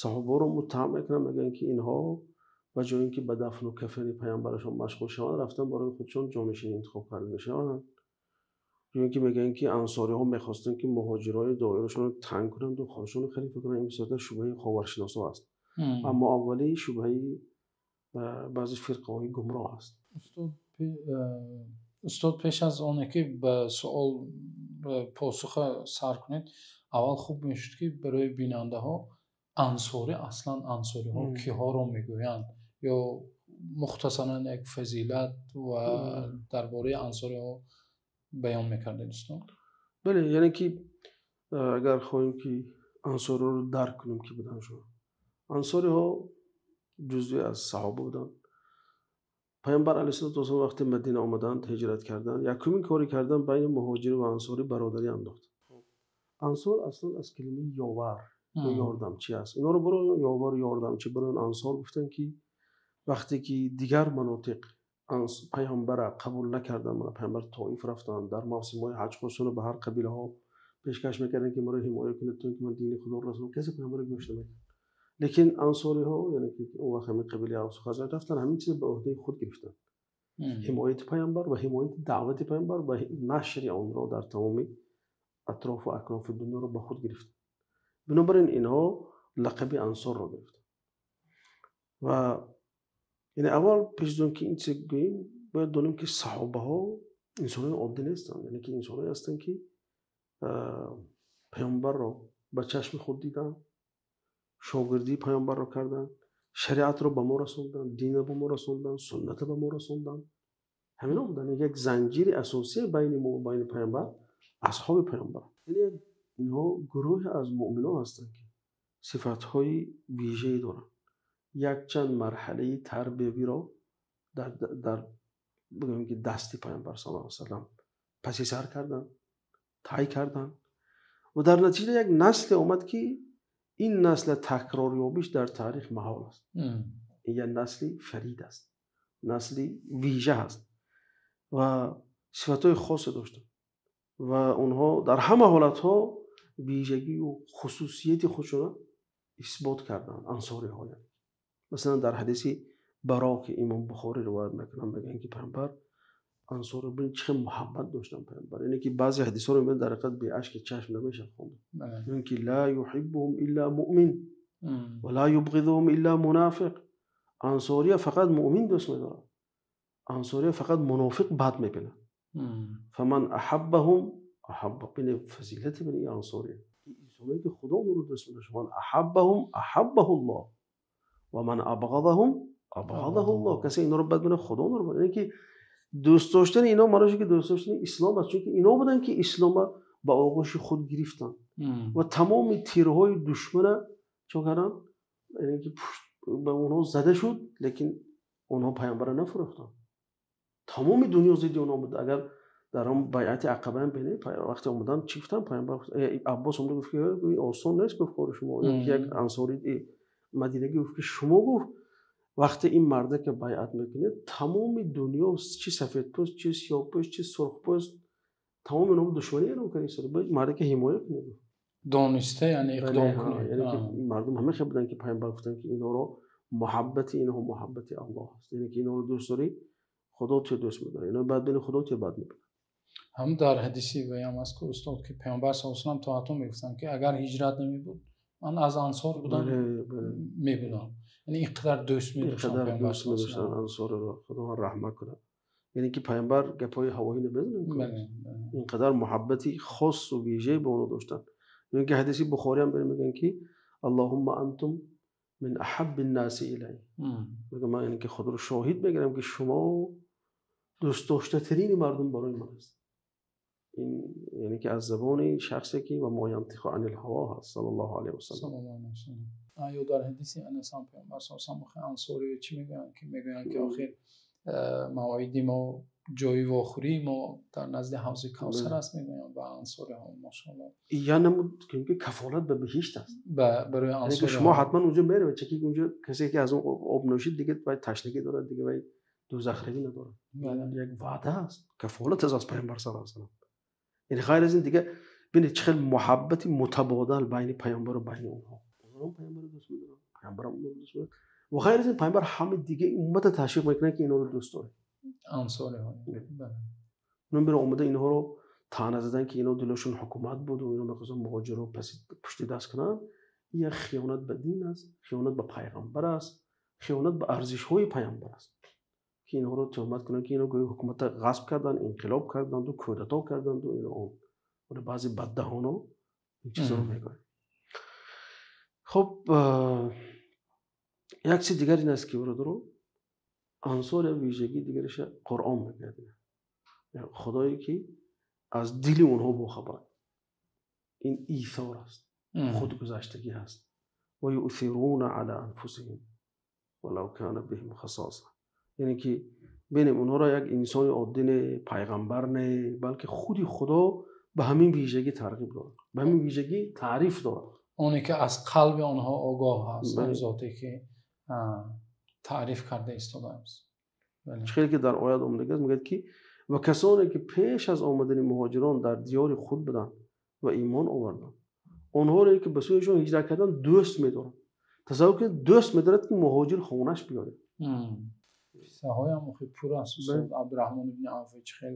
саҳобаро муттаҳам мекунанд, мегӯянд ки инҳо ба ҷои ин ки ба дафну кафани пайғамбарашон машғул шаванд, рафтан барои худшон ҷонишин интихоб карда мешаванд. Ё ин ки мегӯянд ки ансориҳо мехостанд ки муҳоҷирони доирашонро танг кунанд ва худшонро халифа кунанд. Ин бисёртар шубҳаи ховаршиносҳо аст. Аммо аввали шубҳаи баъзе фирқаҳои гумроҳ аст. Устод, пеш аз оне ки ба суол посуха сар кунед, аввал хуб мешуд, ки барои бинандаҳо ансорӣ, аслан ансориҳо киҳоро мегӯянд, ё мухтасаран як фазилат ва дар бораи ансориҳо баён мекардед, устод? Бале, яъне ки агар хоҳем ки ансориҳоро дарк кунем, ки буданд шумо. Ансориҳо ҷузъе аз саҳоба буданд. Пайғамбар алайҳиссалоту вассалом вақте Мадина омаданд, ҳиҷрат карданд, якумин коре карданд, байни муҳоҷир ва ансорӣ бародарӣ андохт. Ансор аслан аз калимаи ёвар ё ёрдамчи аст. Инҳоро барои ёвар ва ёрдамчи, барои ансор гуфтанд, ки вақте ки дигар манотиқ пайғамбарро қабул накарданд, мана пайғамбар Тоиф рафтанд, дар мавсимҳои ҳаҷ худшонро ба ҳар қабилаҳо пешкаш мекарданд, ки маро ҳимоя кунед, то ин ки ман дини худоро расонам. Касе пайғамбарро гӯш намекард. Лекин ансориҳо, яъне ки он вақт ҳамин қабилаи Авс ва Хазраҷ рафтанд, ҳамин чизро ба уҳдаи худ гирифтанд. Ҳимояти паёмбар ва ҳимояти даъвати паёмбар ва нашри онро дар тамоми атрофу акнофи дунёро ба худ гирифтанд. Бинобар ин инҳо лақаби ансорро гирифтанд. Ва яъне аввал пеш аз он ки ин чиз гӯем, бояд донем, ки саҳобаҳо инсонони оддӣ нестанд, яъне ки инсоное ҳастанд, ки паёмбарро ба чашми худ диданд, шогирдии паёмбарро карданд, шариатро ба мо расонданд, динро ба мо расонданд, суннатро ба мо расонданд. Ҳамино буданд. Як занҷири асосӣ байни мо ва байни паёмбар асҳоби паёмбар. Яъне инҳо гурӯҳе аз муъминон ҳастанд, ки сифатҳои вижае доранд, якчанд марҳалаи тарбиявиро дар бигӯем, ки дасти паёмбар саллаллоҳу алайҳи васаллам паси сар карданд, тай карданд ва дар натиҷа як насле омад, ки ин насла такрорёбиш дар таърих маҳол аст. Ин як насли фарид аст, насли вижа аст ва сифатҳои хосе доштанд ва онҳо дар ҳама ҳолатҳо вижагию хусусияти худшонро исбот карданд ансориҳо. Масалан, дар ҳадиси Баро, ки имом Бухорӣ ривоят мекунанд, мегӯянд, ки паёмбар ансорро, бин, чӣ хел муҳаббат доштанд паёмбар. Яъне ки баъзе ҳадисҳоро мебинед, дар ҳақиқат бе ашки чашм намешавад хонд. Мегӯянд, ки ла юҳиббуҳум илла муъмин ва ла юбғизуҳум илла мунофиқ. Ансория фақат муъмин дӯст медорад, ансория фақат мунофиқ бад мебинад. Фаман аҳаббаҳум аҳабба, бин, фазилати бин ин ансория, инсоное ки Худо онро дӯст медошт. Ман аҳаббаҳум аҳаббаҳуллоҳ ва ман абғазаҳум абғазаҳуллоҳ. Касе инҳоро бад бинад, Худо онро бад. Яъне ки дӯст доштани инҳо маънош ки дӯст доштани ислом аст, чунки инҳо буданд, ки исломро ба оғӯши худ гирифтанд ва тамоми тирҳои душмана чӣ карданд? Яъне ки пушт ба онҳо зада шуд, лекин онҳо паёмбарро нафурӯхтанд. Тамоми дунё зидди онҳо буд. Агар дар он байъати Ақаба ҳам бинед, вақте омаданд, чӣ гуфтанд? Паёмбар, Аббос омада гуфт, ки осон нест, гуфт, кори шумо. Як ансори мадинагӣ гуфт, ки шумо, гуфт, вақте ин мардака байъат мекунед, тамоми дунё, чӣ сафедпӯст, чӣ сиёҳпӯст, чӣ сурхпӯст, тамоми онҳо душманӣ эълон карда, бояд мардака ҳимоя кунед. Дониста, яъне иқдом кунед. Яъне ки мардум ҳама хел буданд, ки паёмбар гуфтанд, ки инҳоро муҳаббати инҳо муҳаббати Аллоҳ аст. Яъне ки инҳоро дӯст дорӣ, Худо туро дӯст медорад, инҳо бад бини, Худо туро бад мебинад. Ҳам дар ҳадиси ваям аст, ки устод, ки паёмбар саллаллоҳу алайҳи васаллам то ҳатто мегуфтанд, ки агар ҳиҷрат намебуд, ман аз ансор будам, мебудам. Яъне ин қадар дӯст медоштанд. Инқадар дӯст медоштанд ансорро, Худо раҳмат кунад. Яъне ки паёмбар гапҳои ҳавоӣ намезананд, ин қадар муҳаббати хосу вижае ба онҳо доштанд. Яъне ки ҳадиси Бухорӣ ҳам мегӯянд, ки аллоҳумма антум мин аҳабби ннаси илай, мегӯям ман, яъне ки худро шоҳид мегирам, ки шумо дӯстдоштатарини мардум барои ман аст. Ин яъне ки аз забони шахсе, ки ва мо янтиқу анил ҳаво ҳаст, саллаллоҳу алайҳи васаллам. Ё дар ҳадиси Анас ҳам паёмбар саллаллоҳу алайҳи васаллам ансорӣ чӣ мегӯянд? Ки мегӯянд, ки охир мавоиди мо, ҷои вохӯрии мо дар назди ҳавзи Кавсар аст, мегӯянд ба ансориҳо, машоаллоҳ. Я намуд ки кафолат ба биҳишт аст барои ансориҳо. Шумо ҳатман онҷо меравед, чунки онҷо касе ки аз он об нӯшид, дига вай ташнагӣ дорад, дига вай дӯзахравӣ надорад. Як ваъда аст, кафолат аст аз паёмбар саллаллоҳу алайҳи васаллам. Яъне ғайр аз ин дига, бинед, чӣ хел муҳаббати мутабодал байни паёмбару байни онҳо. Онҳо паёмбарро дӯст медоранд, паёмбарам онҳоро дӯст медорад. Ва ғайр аз ин паёмбар ҳама дига уммата ташвиқ мекунад, ки инҳоро дӯст доред. Ансориҳо. Бира омада инҳоро таъна задан, ки инҳо дилашон ҳукумат буд ва инҳо мехостанд муҳоҷирро пушти даст кунанд, ин як хиёнат ба дин аст, хиёнат ба пайғамбар аст, хиёнат ба арзишҳои пайғамбар аст, ки инҳоро туҳмат кунанд, ки инҳо гӯё ҳукуматро ғасб карданд, инқилоб карданду, кудато карданду, ино он. Вале баъзе баддаҳоно ин чизҳоро мегӯянд. Хуб, як чизи дигар ин аст, ки, бародаро, ансор як вижагии дигараша Қуръон мегӯяд. Худое ки аз дили онҳо бохабар, ин исор аст, худгузаштагӣ аст. Ва юъсируна ала анфусиҳим валав кана биҳим хасоса. Яъне ки бинем, онҳоро як инсони оддӣ не, пайғамбар не, балки худи Худо ба ҳамин вижагӣ тарғиб дорад, ба ҳамин вижагӣ таъриф дорад. Оне ки аз қалби онҳо огоҳ аст, он зоте ки таъриф карда истодааст. Чӣ хеле ки дар оят омадагиаст, мегӯяд, ки ва касоне ки пеш аз омадани муҳоҷирон дар диёри худ буданд ва имон оварданд, онҳоре ки ба сӯяшон ҳиҷрат карданд, дӯст медоранд. Тасаввур кунед, дӯст медорад, ки муҳоҷир хонаш биёяд. Қиссаҳоям охи пур аст. Устод, Абдурраҳмон ибни Авф чӣ хел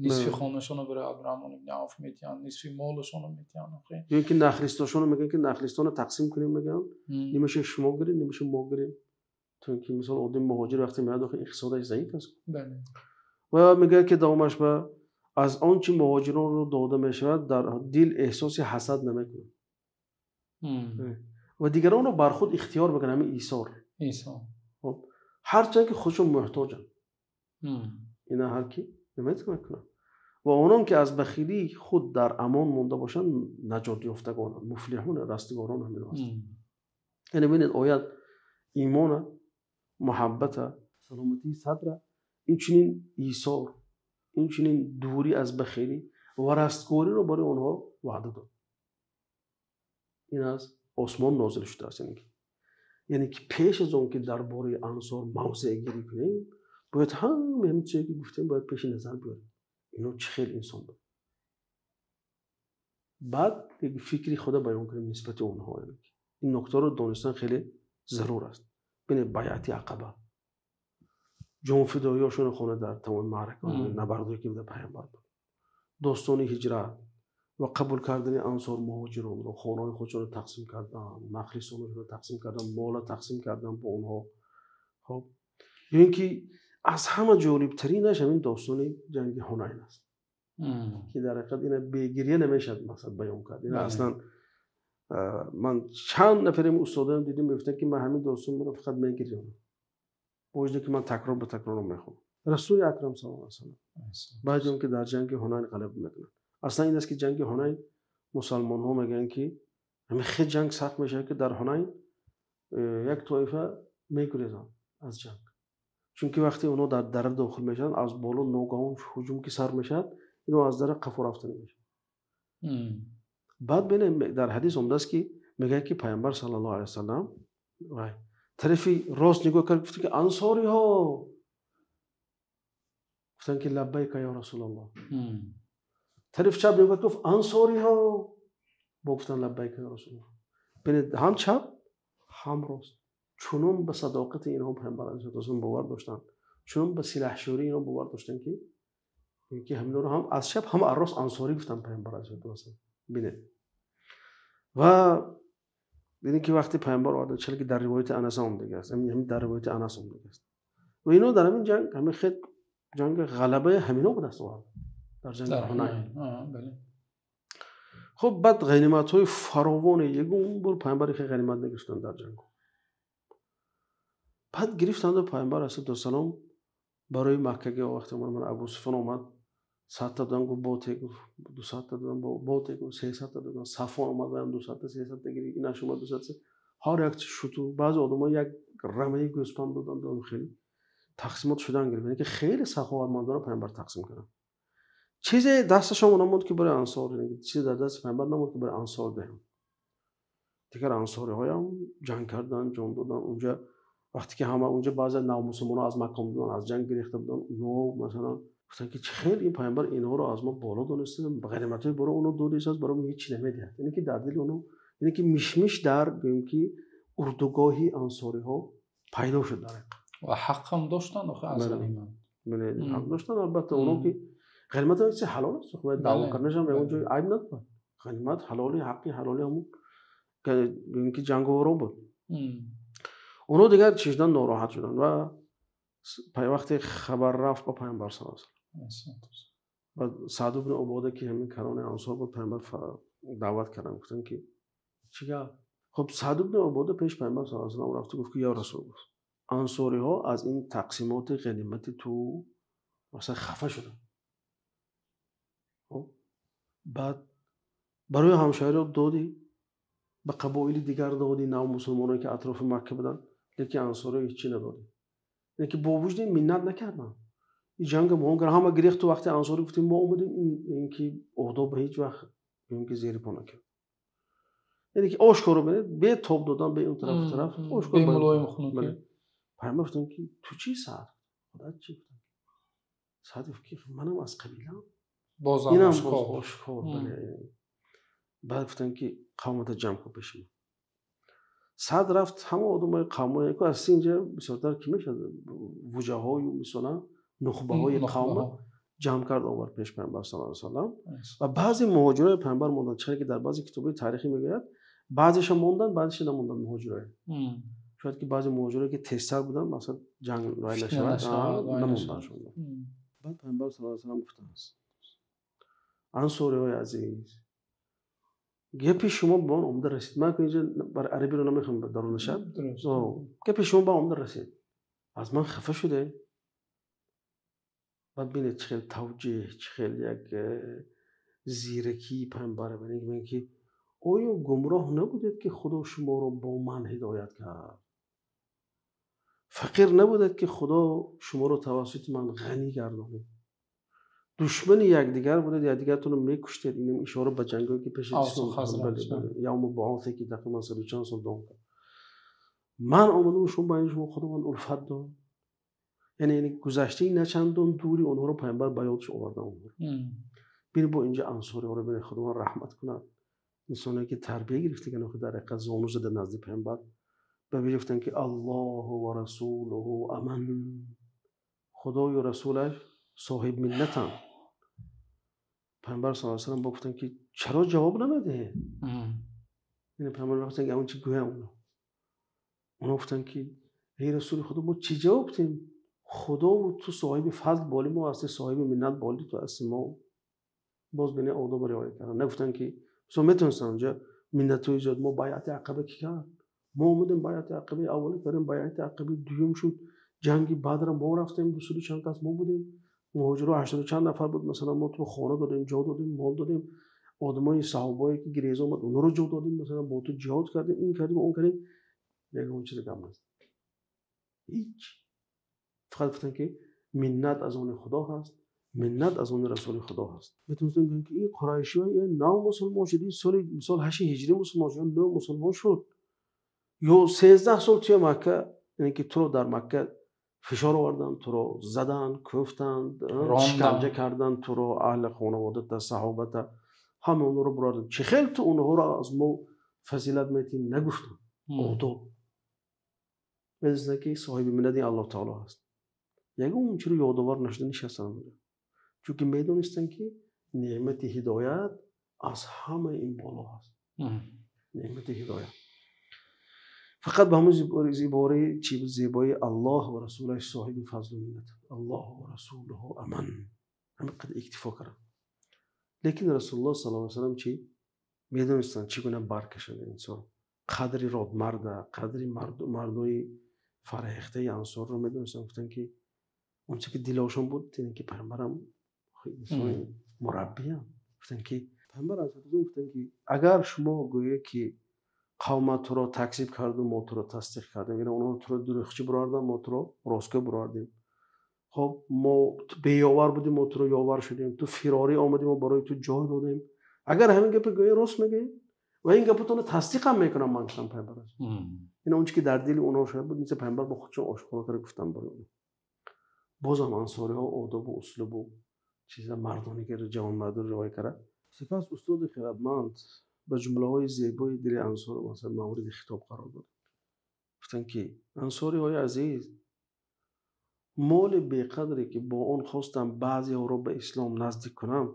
нисфи хонашонро барои Абдурраҳмон ибни Авф метиҳанд, нисфи молашонро метиҳанд. Охи ё ин ки нахлистонашонро мегӯянд, ки нахлистонро тақсим кунем, мегӯянд нимаша шумо гиред, нимаша мо гирем. То ин ки мисол одами муҳоҷир вақте меояд, охи иқтисодаш заиф аст. Ва мегӯяд, ки давомаш ба аз он чи муҳоҷиронро дода мешавад, дар дил эҳсоси ҳасад намекунад ва дигаронро бар худ ихтиёр мекунад. Ҳамин исор, хоб, ҳарчанд ки худшон муҳтоҷанд, ина ҳар ки наметавонад кунад. Ва онон ки аз бахилии худ дар амон монда бошанд, наҷот ёфтагонанд, муфлиҳун, растгорон ҳамин ҳастанд. Яъне бинед, оят имона, муҳаббата, саломатии садра, инчунин исор, инчунин дурӣ аз бахилӣ ва растгориро барои онҳо ваъда дод. Ин аз осмон нозил шудааст. Яъне ки пеш аз он ки дар бораи ансор мавзеъгирӣ кунем, бояд ҳама ҳамин чизе ки гуфтем, бояд пеши назар биёрем, ино чӣ хел инсон буд. Баъд фикри худа баён кунем нисбати онҳо. Ин нуктаро донистан хеле зарур аст. Бинед, байъати Ақаба, ҷонфидоиёшонро хона дар тамоми маърака, набардое ки пайғамбар буд, достони ҳиҷрат ва қабул кардани ансор муҳоҷиронро, хонаҳои худшонро тақсим кардан, нахлистонашонро тақсим кардан, мола тақсим кардан бо онҳо. Хоб, ё ин ки аз ҳама ҷолибтаринаш ҳамин достони ҷанги Ҳунайн аст, ки дар ҳақиқат ина бегирия намешавад мақсад баён кард. Ина аслан ман чанд нафарем устодам дидем, мегуфтанд, ки ман ҳамин достонро фақат мегирям, бо вуҷуде ки ман такрор ба такрор мехонам. Расули акрам саллаллоҳу алайҳи васаллам баъди он ки дар ҷанги Ҳунайн ғалаба мекунанд, аслан ин аст, ки ҷанги Ҳунайн мусалмонҳо мегӯянд, ки ҳамин хел ҷанг сахт мешавад, ки дар Ҳунайн як тоифа мегурезанд аз ҷанг, чунки вақте онҳо дар дара дохил мешаванд, аз боло ногаҳон ҳуҷум ки сар мешавад, ино аз дара қафо рафта намешавад. Баъд бинем, дар ҳадис омадааст, ки мегӯяд, ки пайғамбар саллаллоҳу алайҳи васаллам тарафи рост нигоҳ кард, гуфт, ки ансориҳо. Гуфтанд, ки лаббайка ё Расулаллоҳ. Тарафи чап нигоҳ кард, гуфт ансориҳо. Бо гуфтанд лаббайка ё Расулаллоҳ. Бинед, ҳам чап, ҳам рост, чунон ба садоқати инҳо пайғамбар алайҳиссалоту вассалом бовар доштанд, чунон ба силаҳшӯрии инҳо бовар доштанд, ки ҳаминҳоро ҳам аз чап, ҳам аз рост ансорӣ гуфтанд пайғамбар алайҳиссалоту вассалом. Бинед, ва бинед, ки вақте пайғамбар овард, чалки дар ривояти Анас омадагӣ аст, ҳамин дар ривояти Анас омадагӣ аст, ва инҳо дар ҳамин ҷанг, ҳамин хел ҷанги ғалабаи ҳаминҳо ба даст овард дар ҷанги Ҳунайн. Хуб, баъд ғаниматҳои фаровоне, ягон бор пайғамбаре хел ғанимат нагирифтанд дар ҷанг. Баъд гирифтанду пайғамбар алайҳиссалоту вассалом барои Маккагӣ. Вақте омад, Абу Суфён омад, 100 та додам, гуфт, боте, гуфт, 200 та додам, боте, гуфт, 300 та додам. Сафвон омад, ваям 200 та, 300 та гирифт. Инаш омад, 200. Ҳар як шутур, баъзе одамҳо як рамаи гӯспанд доданд. Хеле тақсимот шудан гирифт, яъне ки хеле саховатмандона пайғамбар тақсим карданд. Чизе дасташон намонд, ки барои ансор, чизе дар дасти пайғамбар намонд, ки барои ансор диҳанд. Дигар ансориҳоям ҷанг карданд, ҷон доданд унҷа. Вақте ки ҳама унҷа баъзе навмусулмонҳо аз Макка буданд, аз ҷанг гирифта буданд, онҳо масалан гуфтанд, ки чӣ хел ин пайғамбар инҳоро аз мо боло дониста, ғаниматҳои барои онҳо додааст, барои мо ҳеҷ чи намедиҳад. Яъне ки дар дили онҳо, яъне ки мишмиш дар, гӯем ки, урдугоҳи ансориҳо пайдо шуд дар ҳақиқат. Ва ҳаққам доштанд охи аз ғанимат. Бале, ҳақ доштанд, албатта. Онҳо ки ғанимат ҳам чизи ҳалол аст, бояд даъво карданашам ягон ҷои айб надорад. Ғанимат ҳалоли, ҳаққи ҳалоли ҳамун, гӯем ки, ҷанговарон буд. Онҳо дигар чӣ шуданд? Нороҳат шуданд. Ва вақте хабар рафт ба пайғамбар саллаллоҳу алайҳи васаллам, баъд Саъд ибни Убода, ки ҳамин калони ансор буд, пайғамбар даъват карданд, гуфтанд, ки чӣ гап? Хуб, Саъд ибни Убода пеш пайғамбар саллаллоҳу алайҳи васаллам рафту гуфт, ки ё Расул, гуфт, ансориҳо аз ин тақсимоти ғанимати ту масалан хафа шуданд. Баъд барои ҳамшаҳриёт додӣ, ба қабоили дигар додӣ, навмусулмоное ки атрофи Макка буданд, лекин ансориҳо ҳеҷ чӣ надодӣ. Яъне ки бо вуҷуди миннат накарданд, ин ҷанга мо ҳама гирехту. Вақте ансорӣ гуфтем, мо омадем, ин ки одоб ба ҳеҷ вақт, ин ки зери по накард. Яъне ки ошкоро бинед, бе тоб додан бе он тарафу тараф, ошкоро. Пайғамбар гуфтанд, ки ту чӣ, Саъд, худат чӣ? Гуфтанд, Саъд гуфт, ки манам аз қабилаам. Инам боз ошкор. Бале, баъд гуфтанд, ки қавмата ҷамъ кун пеши ман. Сад рафт ҳама одамои қавмҳое ки аз инҷа бисёртар ки мешавад вуҷаҳою мисолан нухбаҳои қавм ҷамъ кард, овард пеш Паёмбар саллаллоҳу алайҳи васаллам. Ва баъзе муҳоҷирои Паёмбар монданд, чизе ки дар баъзе китобҳои таърихӣ мегӯяд, баъзеша монданд, баъзеша намонданд муҳоҷирои. Шояд ки баъзе муҳоҷирое ки тезтар буданд, масалан ҷанг рай нашавад, намонданд. Баъд Паёмбар саллаллоҳу алайҳи васаллам гуфтааст: ансориҳои азиз, гапи шумо ба он омада расид. Ман инҷа бар арабиро намехоҳам дарун нашад. Гапи шумо ба омада расид, аз ман хафа шуде. Баъд бинед чӣ хел тавҷеҳ, чӣ хел як зиракии Паёмбар. Мегӯяд ки оё гумроҳ набудед ки Худо шуморо бо ман ҳидоят кард? Фақир набудед ки Худо шуморо тавассути ман ғанӣ гардонид? Душмани якдигар будед, якдигартонро мекуштед. Инам ишора ба ҷангҳое ки пеш аз ислом, явму буъусе ки тақрибан 100 чанд сол давом кард. Ман омадам шумо байни шумо Худованд улфат дод. Яъне гузаштаи начандон дури онҳоро Паёмбар ба ёдш оварда онҳоро. Бинед бо инҷа ансориҳоро бинед, Худованд раҳмат кунад. Инсоне ки тарбия гирифтаган дар ҳақиқат зону зада назди Паёмбар ба гуфтанд ки Аллоҳу ва расулуҳу аман, Худою расулаш соҳиб миннатанд. Паёмбар саллаллоҳу алайҳи васаллам бо гуфтанд ки чаро ҷавоб намедиҳед? Яъне Паёмбар гуфтанд ки он чи гӯям онҳо. Онҳо гуфтанд ки эй расули Худо, мо чӣ ҷавоб диҳем? Худову ту соҳиби фазл боли мо ҳастӣ, соҳиби миннат боли ту ҳастӣ. Мо боз бинед одобро риоя карданд. Нагуфтанд ки мисол метавонистанд онҷа миннатҳои зиёд, мо байъати ақаба ки кард? Мо омадем байъати ақабаи аввалӣ кардем, байъати ақабаи дуюм шуд, ҷанги Бадра мо рафтем, 200 чанд кас мо будем, муҳоҷиро 80 чанд нафар буд, масалан мо ту хона додем, ҷо додем, мол додем, одамои саҳобое ки гиреза омад онҳоро ҷо додем, масалан бо ту ҷиҳод кардем, ин кардем, он кардем. Ягон чизе гап нест, ҳеҷ. Фақат гуфтанд ки миннат аз они Худо ҳаст, миннат аз они расули Худо ҳаст. Метавонистанд гӯянд ки ин қурайшиҳо нав мусулмон шуд, ин соли мисол 8 ҳиҷрӣ мусулмон шуд, нав мусулмон шуд, ё 13 сол туя Макка, яъне ки туро дар Макка фишор оварданд, туро заданд, кӯфтанд, шиканҷа карданд, туро аҳли хонаводата, саҳобата, ҳама онҳоро бурарданд. Чӣ хел ту онҳоро аз мо фазилат метиҳӣ? Нагуфтанд. Одоб. Медонистанд ки соҳиби миннат Аллоҳ таоло ҳаст. Ягон чиро ёдовар нашуда нишастанд онҷо, чунки медонистанд ки неъмати ҳидоят аз ҳамаи ин боло ҳаст. Неъмати ҳидоят фақат ба ҳамон зибораи чи зебои Аллоҳ ва расулаш соҳиби фазлу миннат, Аллоҳ ва расулуҳу аман, ҳамин қадр иктифо карданд. Лекин Расулуллоҳ саллаллоҳу алайҳи васаллам чи медонистанд чӣ гуна баркашанд инсон, қадри родмарда, қадри мардои фарҳехтаи ансорро медонистанд. Гуфтанд ки он чизе ки дилошон буд, диданд ки Паёмбарам инсони мураббиям. Гуфтанд ки Паёмбар гуфтанд ки агар шумо гӯед ки қавмат туро такзиб карду мо туро тасдиқ кардем, яъне онҳо туро дурӯғчӣ бурарданд, мо туро ростгӯ бурардем, хоб мо беёвар будем, мо туро ёвар шудем, ту фирорӣ омадӣ, мо барои ту ҷой додем, агар ҳамин гапа гӯед рост мегӯед ва ин гапатонро тасдиқам мекунам ман, гуфтам Паёмбар. Ин он чи ки дар дили онҳо шуда буд, Паёмбар бо худшон ошкоро карда гуфтанд барои онҳо. Бозам ансориҳо одобу услубу чиза мардонӣ карда, ҷавонмардиро ривоя карда. Сипас устоди хирадманд ба ҷумлаҳои зебои дили ансор масалан мавриди хитоб қарор дод. Гуфтанд ки ансориҳои азиз, моли беқадре ки бо он хостам баъзеҳоро ба ислом наздик кунам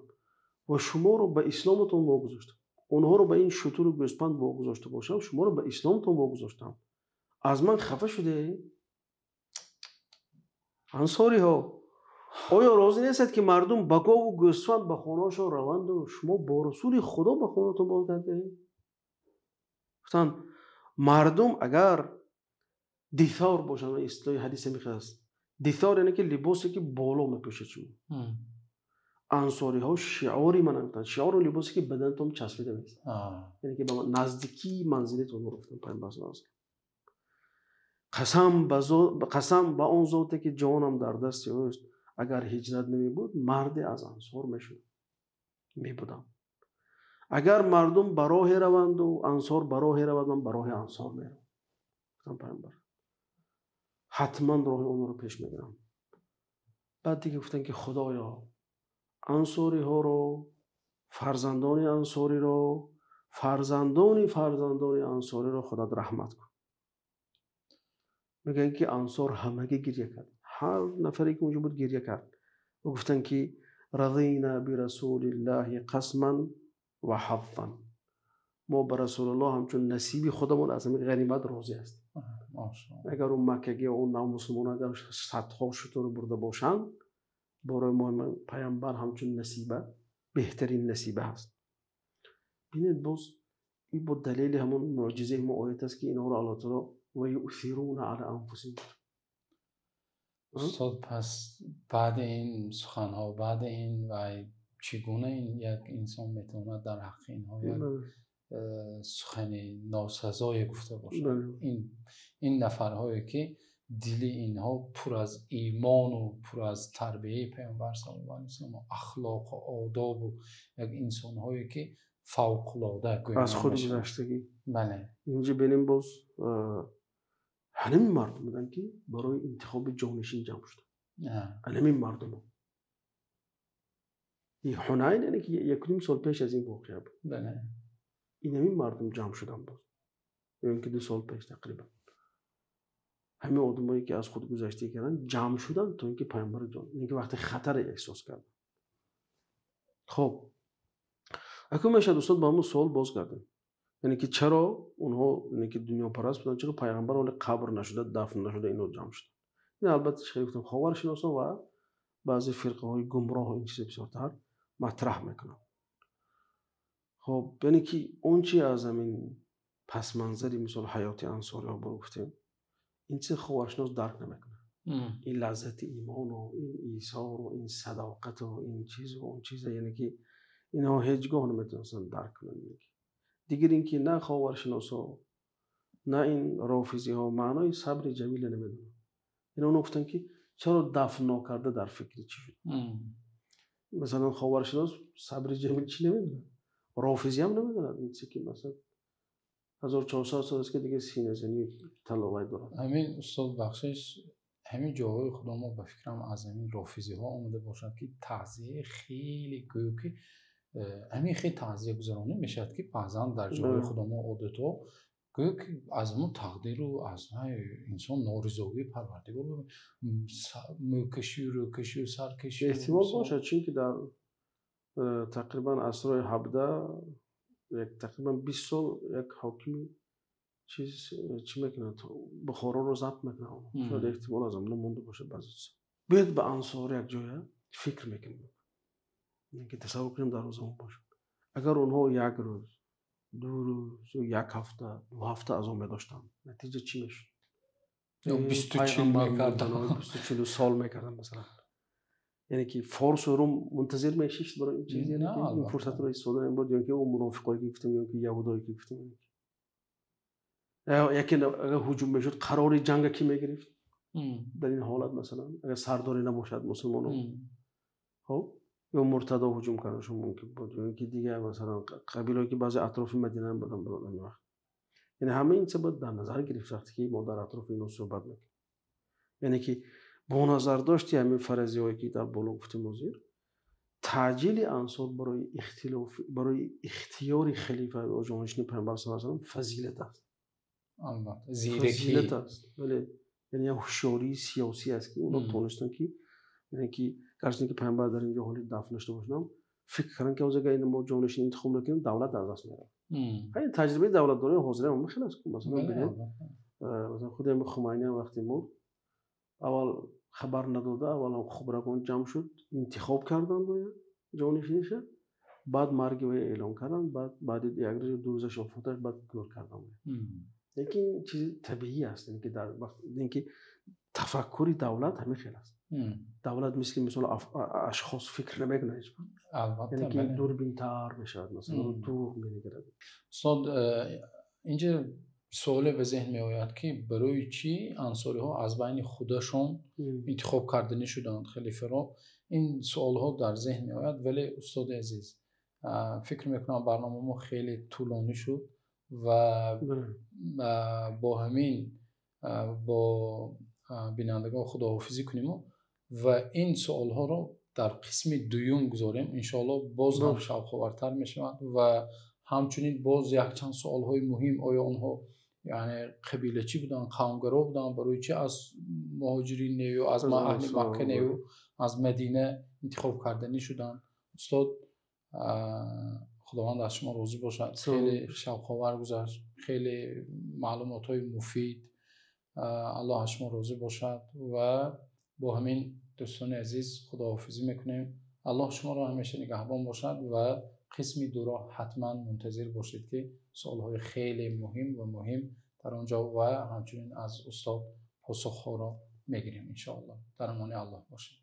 ва шуморо ба исломатон вогузоштам, онҳоро ба ин шутуру гӯспанд вогузошта бошам, шуморо ба исломатон вогузоштам, аз ман хафа шудед? Ансориҳо, оё розӣ нестед ки мардум ба гову гӯсфанд ба хонаашон раванду шумо бо расули Худо ба хонаатон бозгардед? Гуфтанд мардум агар дитор бошанд, истилоҳи ҳадис ҳамин хел аст, дитор яъне ки либосе ки боло мепӯшед шумо. Ансориҳо шиори ман гуфтанд, шиору либосе ки баданатон часпида меистад, яъне ки ба наздикии манзилатон гуфтанд Паёмбар саллаллоҳу алайҳи васаллам. Қасам ба он зоте ки ҷонам дар дасти ӯст, агар ҳиҷрат намебуд марде аз ансор мешуд мебудам. Агар мардум ба роҳе раванду ансор ба роҳе равад, ман ба роҳи ансор меравам. Гуфтам Паёмбар ҳатман роҳи онҳоро пеш мегирам. Баъд дига гуфтанд ки Худоё, ансориҳоро, фарзандони ансориро, фарзандони фарзандони ансориро худат раҳмат кун. Мегӯянд ки ансор ҳамагӣ гиря кард, ҳар нафаре ки онҷо буд гиря кард ва гуфтанд ки радина бирасулиллаҳи қасман ва ҳаззан, мо ба расулуллоҳ ҳамчун насиби худамон аз ҳамин ғанимат розӣ ҳастем. Агар он маккагӣ ва он навмусулмон агар садҳо шутур бурда бошанд, барои мо паёмбар ҳамчун насиба беҳтарин насиба ҳаст. Бинед, боз ин бо далели ҳамон мӯъҷизаи мо оят аст ки инҳоро Аллоҳ таъоло ва юъсируна ала анфусиҳим. Устод, пас баъди ин суханҳо, баъди ин вай, чӣ гуна ин як инсон метавонад дар ҳаққи инҳо як сухани носазое гуфта бошад? Ин нафарҳое ки дили инҳо пур аз имону пур аз тарбияи паёмбар саллаллоҳу алайҳи васаллам ва ахлоқу одобу як инсонҳое ки фавқулода аз худ гузаштагӣ. Бале. Инҷо бинем, боз ҳамин мардум буданд ки барои интихоби ҷонишин ҷамъ шуданд. Ҳамин мардумо. Ин Ҳунайн, яъне ки 1.5 сол пеш аз ин воқеа буд. Ин ҳамин мардум ҷамъ шуданд боз. Ё ин ки 2 сол пеш тақрибан. Ҳамин одамое ки аз худ гузаштагӣ карданд ҷамъ шуданд то ин ки паёмбар ҷон, ин ки вақте хатаре эҳсос карданд. Хоб, акун мешавад устод ба ҳамон суол боз гардем. Яъне ки чаро онҳо, яъне ки дунёпараст буданд, чаро паёмбар ҳоле қабр нашуда, дафн нашуда инҳо ҷамъ шуданд? Ин албатта чӣ хеле гуфтам, ховаршиносо ва баъзе фирқаҳои гумроҳ ин чизро бисёртар матраҳ мекунанд. Хоб, яъне ки он чи аз ҳамин пасманзари мисол ҳаёти ансориҳо бо гуфтем, ин чиз ховаршинос дарк намекунад. Ин лаззати имону ин исору ин садоқату ин чизу он чиза, яъне ки инҳо ҳеҷ гоҳ наметавонистанд дарк кунанд. Дигар ин ки на ховаршиносо, на ин рофизиҳо маънои сабри ҷамилро намедонанд. Инҳо онҳо гуфтанд ки чаро дафн нокарда дар фикри чӣ шуд? Масалан ховаршинос сабри ҷамил чӣ намедонад, рофизӣ ҳам намедонад. Ин чизе ки масалан 1400 сол аст ки дигар синазанӣ таловай дорад. Ҳамин устод, бахшиш, ҳамин ҷоҳои худомо ба фикрам аз ҳамин рофизиҳо омада бошад ки таъзия хеле гӯё ки ҳамин хел таъзия гузаронӣ мешавад ки баъзан дар ҷоҳои худомо одатҳо гӯё ки аз ҳамон тақдиру аз инсон норизогии Парвардигор мӯкашию рӯкашию саркашию эҳтимол бошад, чунки дар тақрибан асрҳои 17 як тақрибан 20 сол як ҳокими чиз чӣ мекунад, Бухороро забт мекунад. Шояд эҳтимол аз ҳамон монда бошад баъзе чиз. Биёед ба ансор як ҷоя фикр мекунем, ки тасаввур кунем дар он замон бошад. Агар онҳо як рӯз, 2 рӯз ё як ҳафта, 2 ҳафта азоб медоштанд, натиҷа чӣ мешуд? Ё 20-40 мекарданд. 20-40 сол мекарданд масалан. Яъне ки форсу рум мунтазир мешишт барои ин чиз, яъне ки ин фурсатро истифода мебурд, ё ки он мунофиқое ки гуфтем, ё ки яҳудое ки гуфтем. Яке агар ҳуҷум мешуд, қарори ҷанга кӣ мегирифт? Дар ин ҳолат масалан агар сардоре набошад мусулмонон, хоб, ё муртадо ҳуҷум карданашон мумкин буд, ё ин ки дигар масалан қабилаҳое ки баъзе атрофи Мадина ҳам буданд бародар он вақт. Яъне ҳамаи ин чиза бояд дар назар гирифт вақте ки мо дар атрофи инҳо суҳбат мекунем. Яъне ки бо назардошти ҳамин фарзиҳое ки дар боло гуфтем ҳозир, таъҷили ансор барои ихтилоф, барои ихтиёри халифа ва ҷонишини паёмбар саллаллоҳу алайҳи васаллам фазилат аст. Албатта, зиракӣ. Фазилат аст. Бале, яъне як ҳушёрии сиёсӣ аст ки онҳо тонистанд ки, яъне ки гарчанде ки паёмбар дар инҷо ҳоли дафн нашуда бошанд, фикр карданд ки агар ин мо ҷонишин интихоб накунем, давлат аз даст меравад. Ин таҷрибаи давлатдории ҳозира ҳам хеле аст. Масалан, бинед, масалан худи ҳамин Хумайни ҳам вақте мурд, аввал хабар надода, аввал ҳам хубрагон ҷамъ шуд, интихоб карданд бояд ҷонишиниша, баъд марги вай эълон карданд, баъди як рӯз ё 2 рӯзаш вафоташ, баъд гӯр карданд. Лекин чизи табиӣ аст, яъне ки дар вақт, яъне ки тафаккури давлат ҳамин хел аст. Давлат мисли мисол ашхос фикр намекунад ҳеҷ вақт. Албатта, яъне ки бале. дурбинтар мешавад, масалан, дур менигарад. Устод, инҷа суоле ба зеҳн меояд ки барои чӣ ансориҳо аз байни худашон интихоб карданӣ шуданд халифаро? Ин суолҳо дар зеҳн меояд, вале устоди азиз, фикр мекунам барномаи мо хеле тӯлонӣ шуд ва бо ҳамин бо бинандагон худоҳофизӣ кунем ва ин суолҳоро дар қисми дуюм гузорем. Иншоаллоҳ боз ҳам шавқовартар мешавад ва ҳамчунин боз якчанд суолҳои муҳим, оё онҳо Яъне қабилачӣ буданд, қавмгаро буданд, барои чӣ аз муҳоҷирин нею аз аҳли Макка нею аз Мадина интихоб карданӣ шуданд? Устод, Худованд аз шумо розӣ бошад. Хеле шавқовар гузашт, хеле маълумотҳои муфид. Аллоҳ аз шумо розӣ бошад ва бо ҳамин, дӯстони азиз, худоҳофизӣ мекунем. Аллоҳ шуморо ҳамеша нигаҳбон бошад ва қисми дуро ҳатман мунтазир бошед, ки саволҳои хеле муҳим ва муҳим дар он ҷо ва ҳамчунин аз устод посухҳоро мегирем, иншоаллоҳ. Дар амони Аллоҳ бошед.